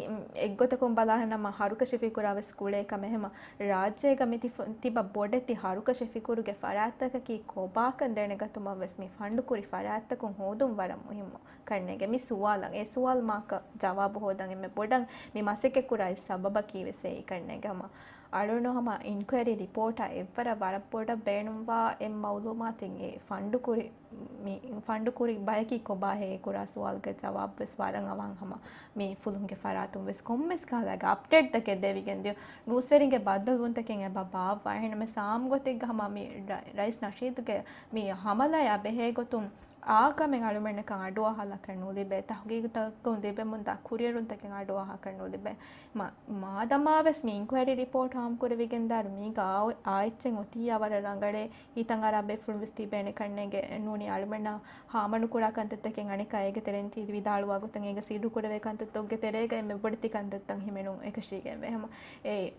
އެއްގޮތަކުން ބަލާހެންނަމަ ހަރުކަށި ފިކުރާ ވެސް ގުޅޭ ކަމެއް. ހަމަ ރާއްޖޭގަ މި ތި-، ތިބަ ބޮޑެތި ހަރުކަށި ފިކުރުގެ ފަރާތްތަކަކީ ކޮބާކަން ދެނެގަތުމަށް ވެސް މި ފަންޑު ކުރި ފަރާތްތަކުން ހޯދުން ވަރަށް މުހިއްމު ކަންނޭނގެ. މި ސުވާލަށް، އެ ސުވާލު މާކަ ޖަވާބު ހޯދަން އެންމެ ބޮޑަށް މި މަސައްކަތް ކުރާ ސަބަބަކީ ވެސް އެއީ ކަންނޭނގެ. ހަމަ އަޅުނު ހަމަ އިންކުއަރީ ރިޕޯޓާ އެއްވަރަށް ވަރަށް ބޮޑަށް ބޭނުންވާ އެއް މައުލޫމާތެއް އެ ފަންޑު ކުރި މި ފަންޑު ކުރި ބަޔަކީ ކޮބާހޭ ކުރާ ސުވާލުގެ ޖަވާބު ވެސް ވަރަށް އަވަހަށް ހަމަ މި ފުލުހުންގެ ފަރާތުން ވެސް ކޮންމެސް ކަހަލައިގެ އަޕްޑޭޓްތަކެއް ދެވިގެން ދިޔަ. ނޫސްވެރިންގެ ބައްދަލުވުންތަކެއް އެބަ ބާއްވާ. އެހެންނަމަ ސާމް ގޮތެއްގަ ހަމަ މި ރަ-، ރައީސް ނަޝީދުގެ މި ހަމަލާއާ ބެހޭ ގޮތުން އާ ކަމެއް އަޅުމެންނަކަށް އަޑުއަހާލަކަށް ނުލިބޭ. ތަހުގީގުތަކުން ލިބެމުންދާ ކުރިއެރުންތަކެއް އަޑުއަހާކަށް ނުލިބޭ. މާ-، މާދަމާވެސް މި އިންކުއަރީ ރިޕޯޓް ހާމަކުރެވިގެން ދާއިރު މީގަ އާ-، އާ އެއްޗެއް އޮތީ އަވަރަށް ރަނގަޅޭ. ހިތަށް އަރާ ބޭފުޅުން ވެސް ތިބޭނެ ކަންނޭނގެ. ނޫނީ އަޅުމެންނަށް ހާމަނުކުރާ ކަންތައްތަކެއް އަނެއްކާ އޭގެ ތެރެއިން ތި ވިދާޅުވާ ގޮތަށް އޭގެ ސިއްރު ކުރެވޭ ކަންތައްތަކުގެ ތެރޭގައި އެންމެ ބޮޑެތި ކަންތައްތައް ހިމެނުން އެކަށީގެންވޭ. ހަމަ އެ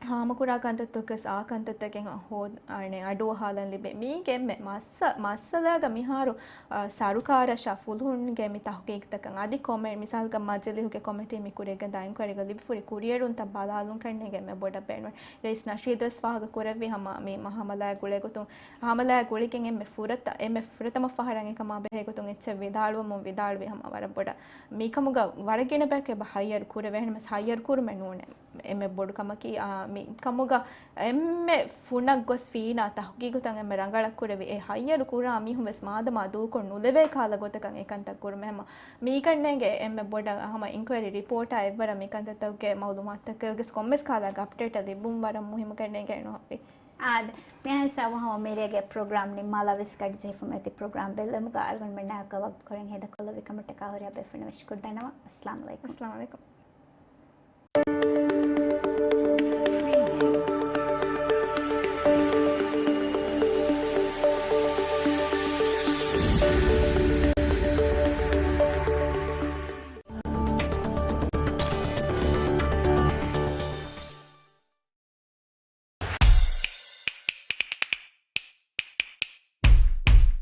ހާމަކުރާ ކަންތައްތަކަސް އާ ކަންތައްތަކެއް ހޯ-، އަނެއް އަޑުއަހާލަން ލިބޭ. މީގެ އެންމެ މައްސަ-، މައްސަލާގަ މިހާރު، އާ، ސަރުކާރަށާ ފުލުހުންގެ މި ތަހުގީގުތަކަށް އަދި ކޮމެ-، މިސާލަކަށް މަޖިލީހުގެ ކޮމިޓީ މި ކުރިއަށް ގެންދާ އިންކުއަރީގަ ލިބިފުރި ކުރިއެރުންތައް ބަލާލުން ކަންނޭނގެ އެންމެ ބޮޑަށް ބޭނުން. ރައީސް ނަޝީދު ވެސް ފާހަގަ ކުރެއްވި ހަމަ މި ހަމަލާއާ ގުޅޭ ގޮތުން، ހަމަލާއާ ގުޅިގެން އެންމެ ފުރަތަ-، އެންމެ ފުރަތަމަ ފަހަރަށް އެކަމާ ބެހޭ ގޮތުން އެއްޗެއް ވިދާޅުވަމުން ވިދާޅުވި ހަމަ ވަރަށް ބޮޑަށް މިކަމުގަ ވަރަށް ގިނަ ބަޔަކު އެބަ ހައްޔަރު ކުރެވޭ. އެހެންނަމަވެސް ހައްޔަރު ކުރުމެއް ނޫނޭ. އެންމެ ބޮޑު ކަމަކީ، އާ، މި ކަމުގަ އެންމެ ފުނަށް ގޮސް ފީނާ ތަހުގީގުތައް އެންމެ ރަނގަޅަށް ކުރެވި އެ ހައްޔަރު ކުރާ މީހުން ވެސް މާދަމާ ދޫކޮށް ނުލެވޭ ކަހަލަ ގޮތަކަށް އެކަންތައް ކުރުމެއް ހަމަ މީކަންނޭނގެ އެންމެ ބޮޑަށް ހަމަ އިންކުއަރީ ރިޕޯޓާ އެއްވަރަށް މިކަންތައްތަކުގެ މައުލޫމާތުތަކެއް ވެސް ކޮންމެސް ކަހަލަ އަޕްޑޭޓެއް ލިބުން ވަރަށް މުހިއްމު ކަންނޭނގެ ނުހައްވި. އާދެ، މިހާ ހިސާބުން ހަމަ މިރޭގެ ޕްރޮގްރާމް ނިންމާލާ ވެސް ކައްޓި ޖެހިފަ މިއޮތީ ޕްރޮގްރާމް ބެއްލެވުމުގަ އަޅުގަނޑުމެންނާ ވަގުތުކޮޅެއް ހޭދަކޮށްލެއްވި ކަމަށްޓަކާ ހުރިހާ ބޭފުޅުންނަށް ޝުކުރު ދަންނަވަން. އައްސަލާމު ޢަލައިކުމް. އައްސަލާމު ޢަލައިކުމް.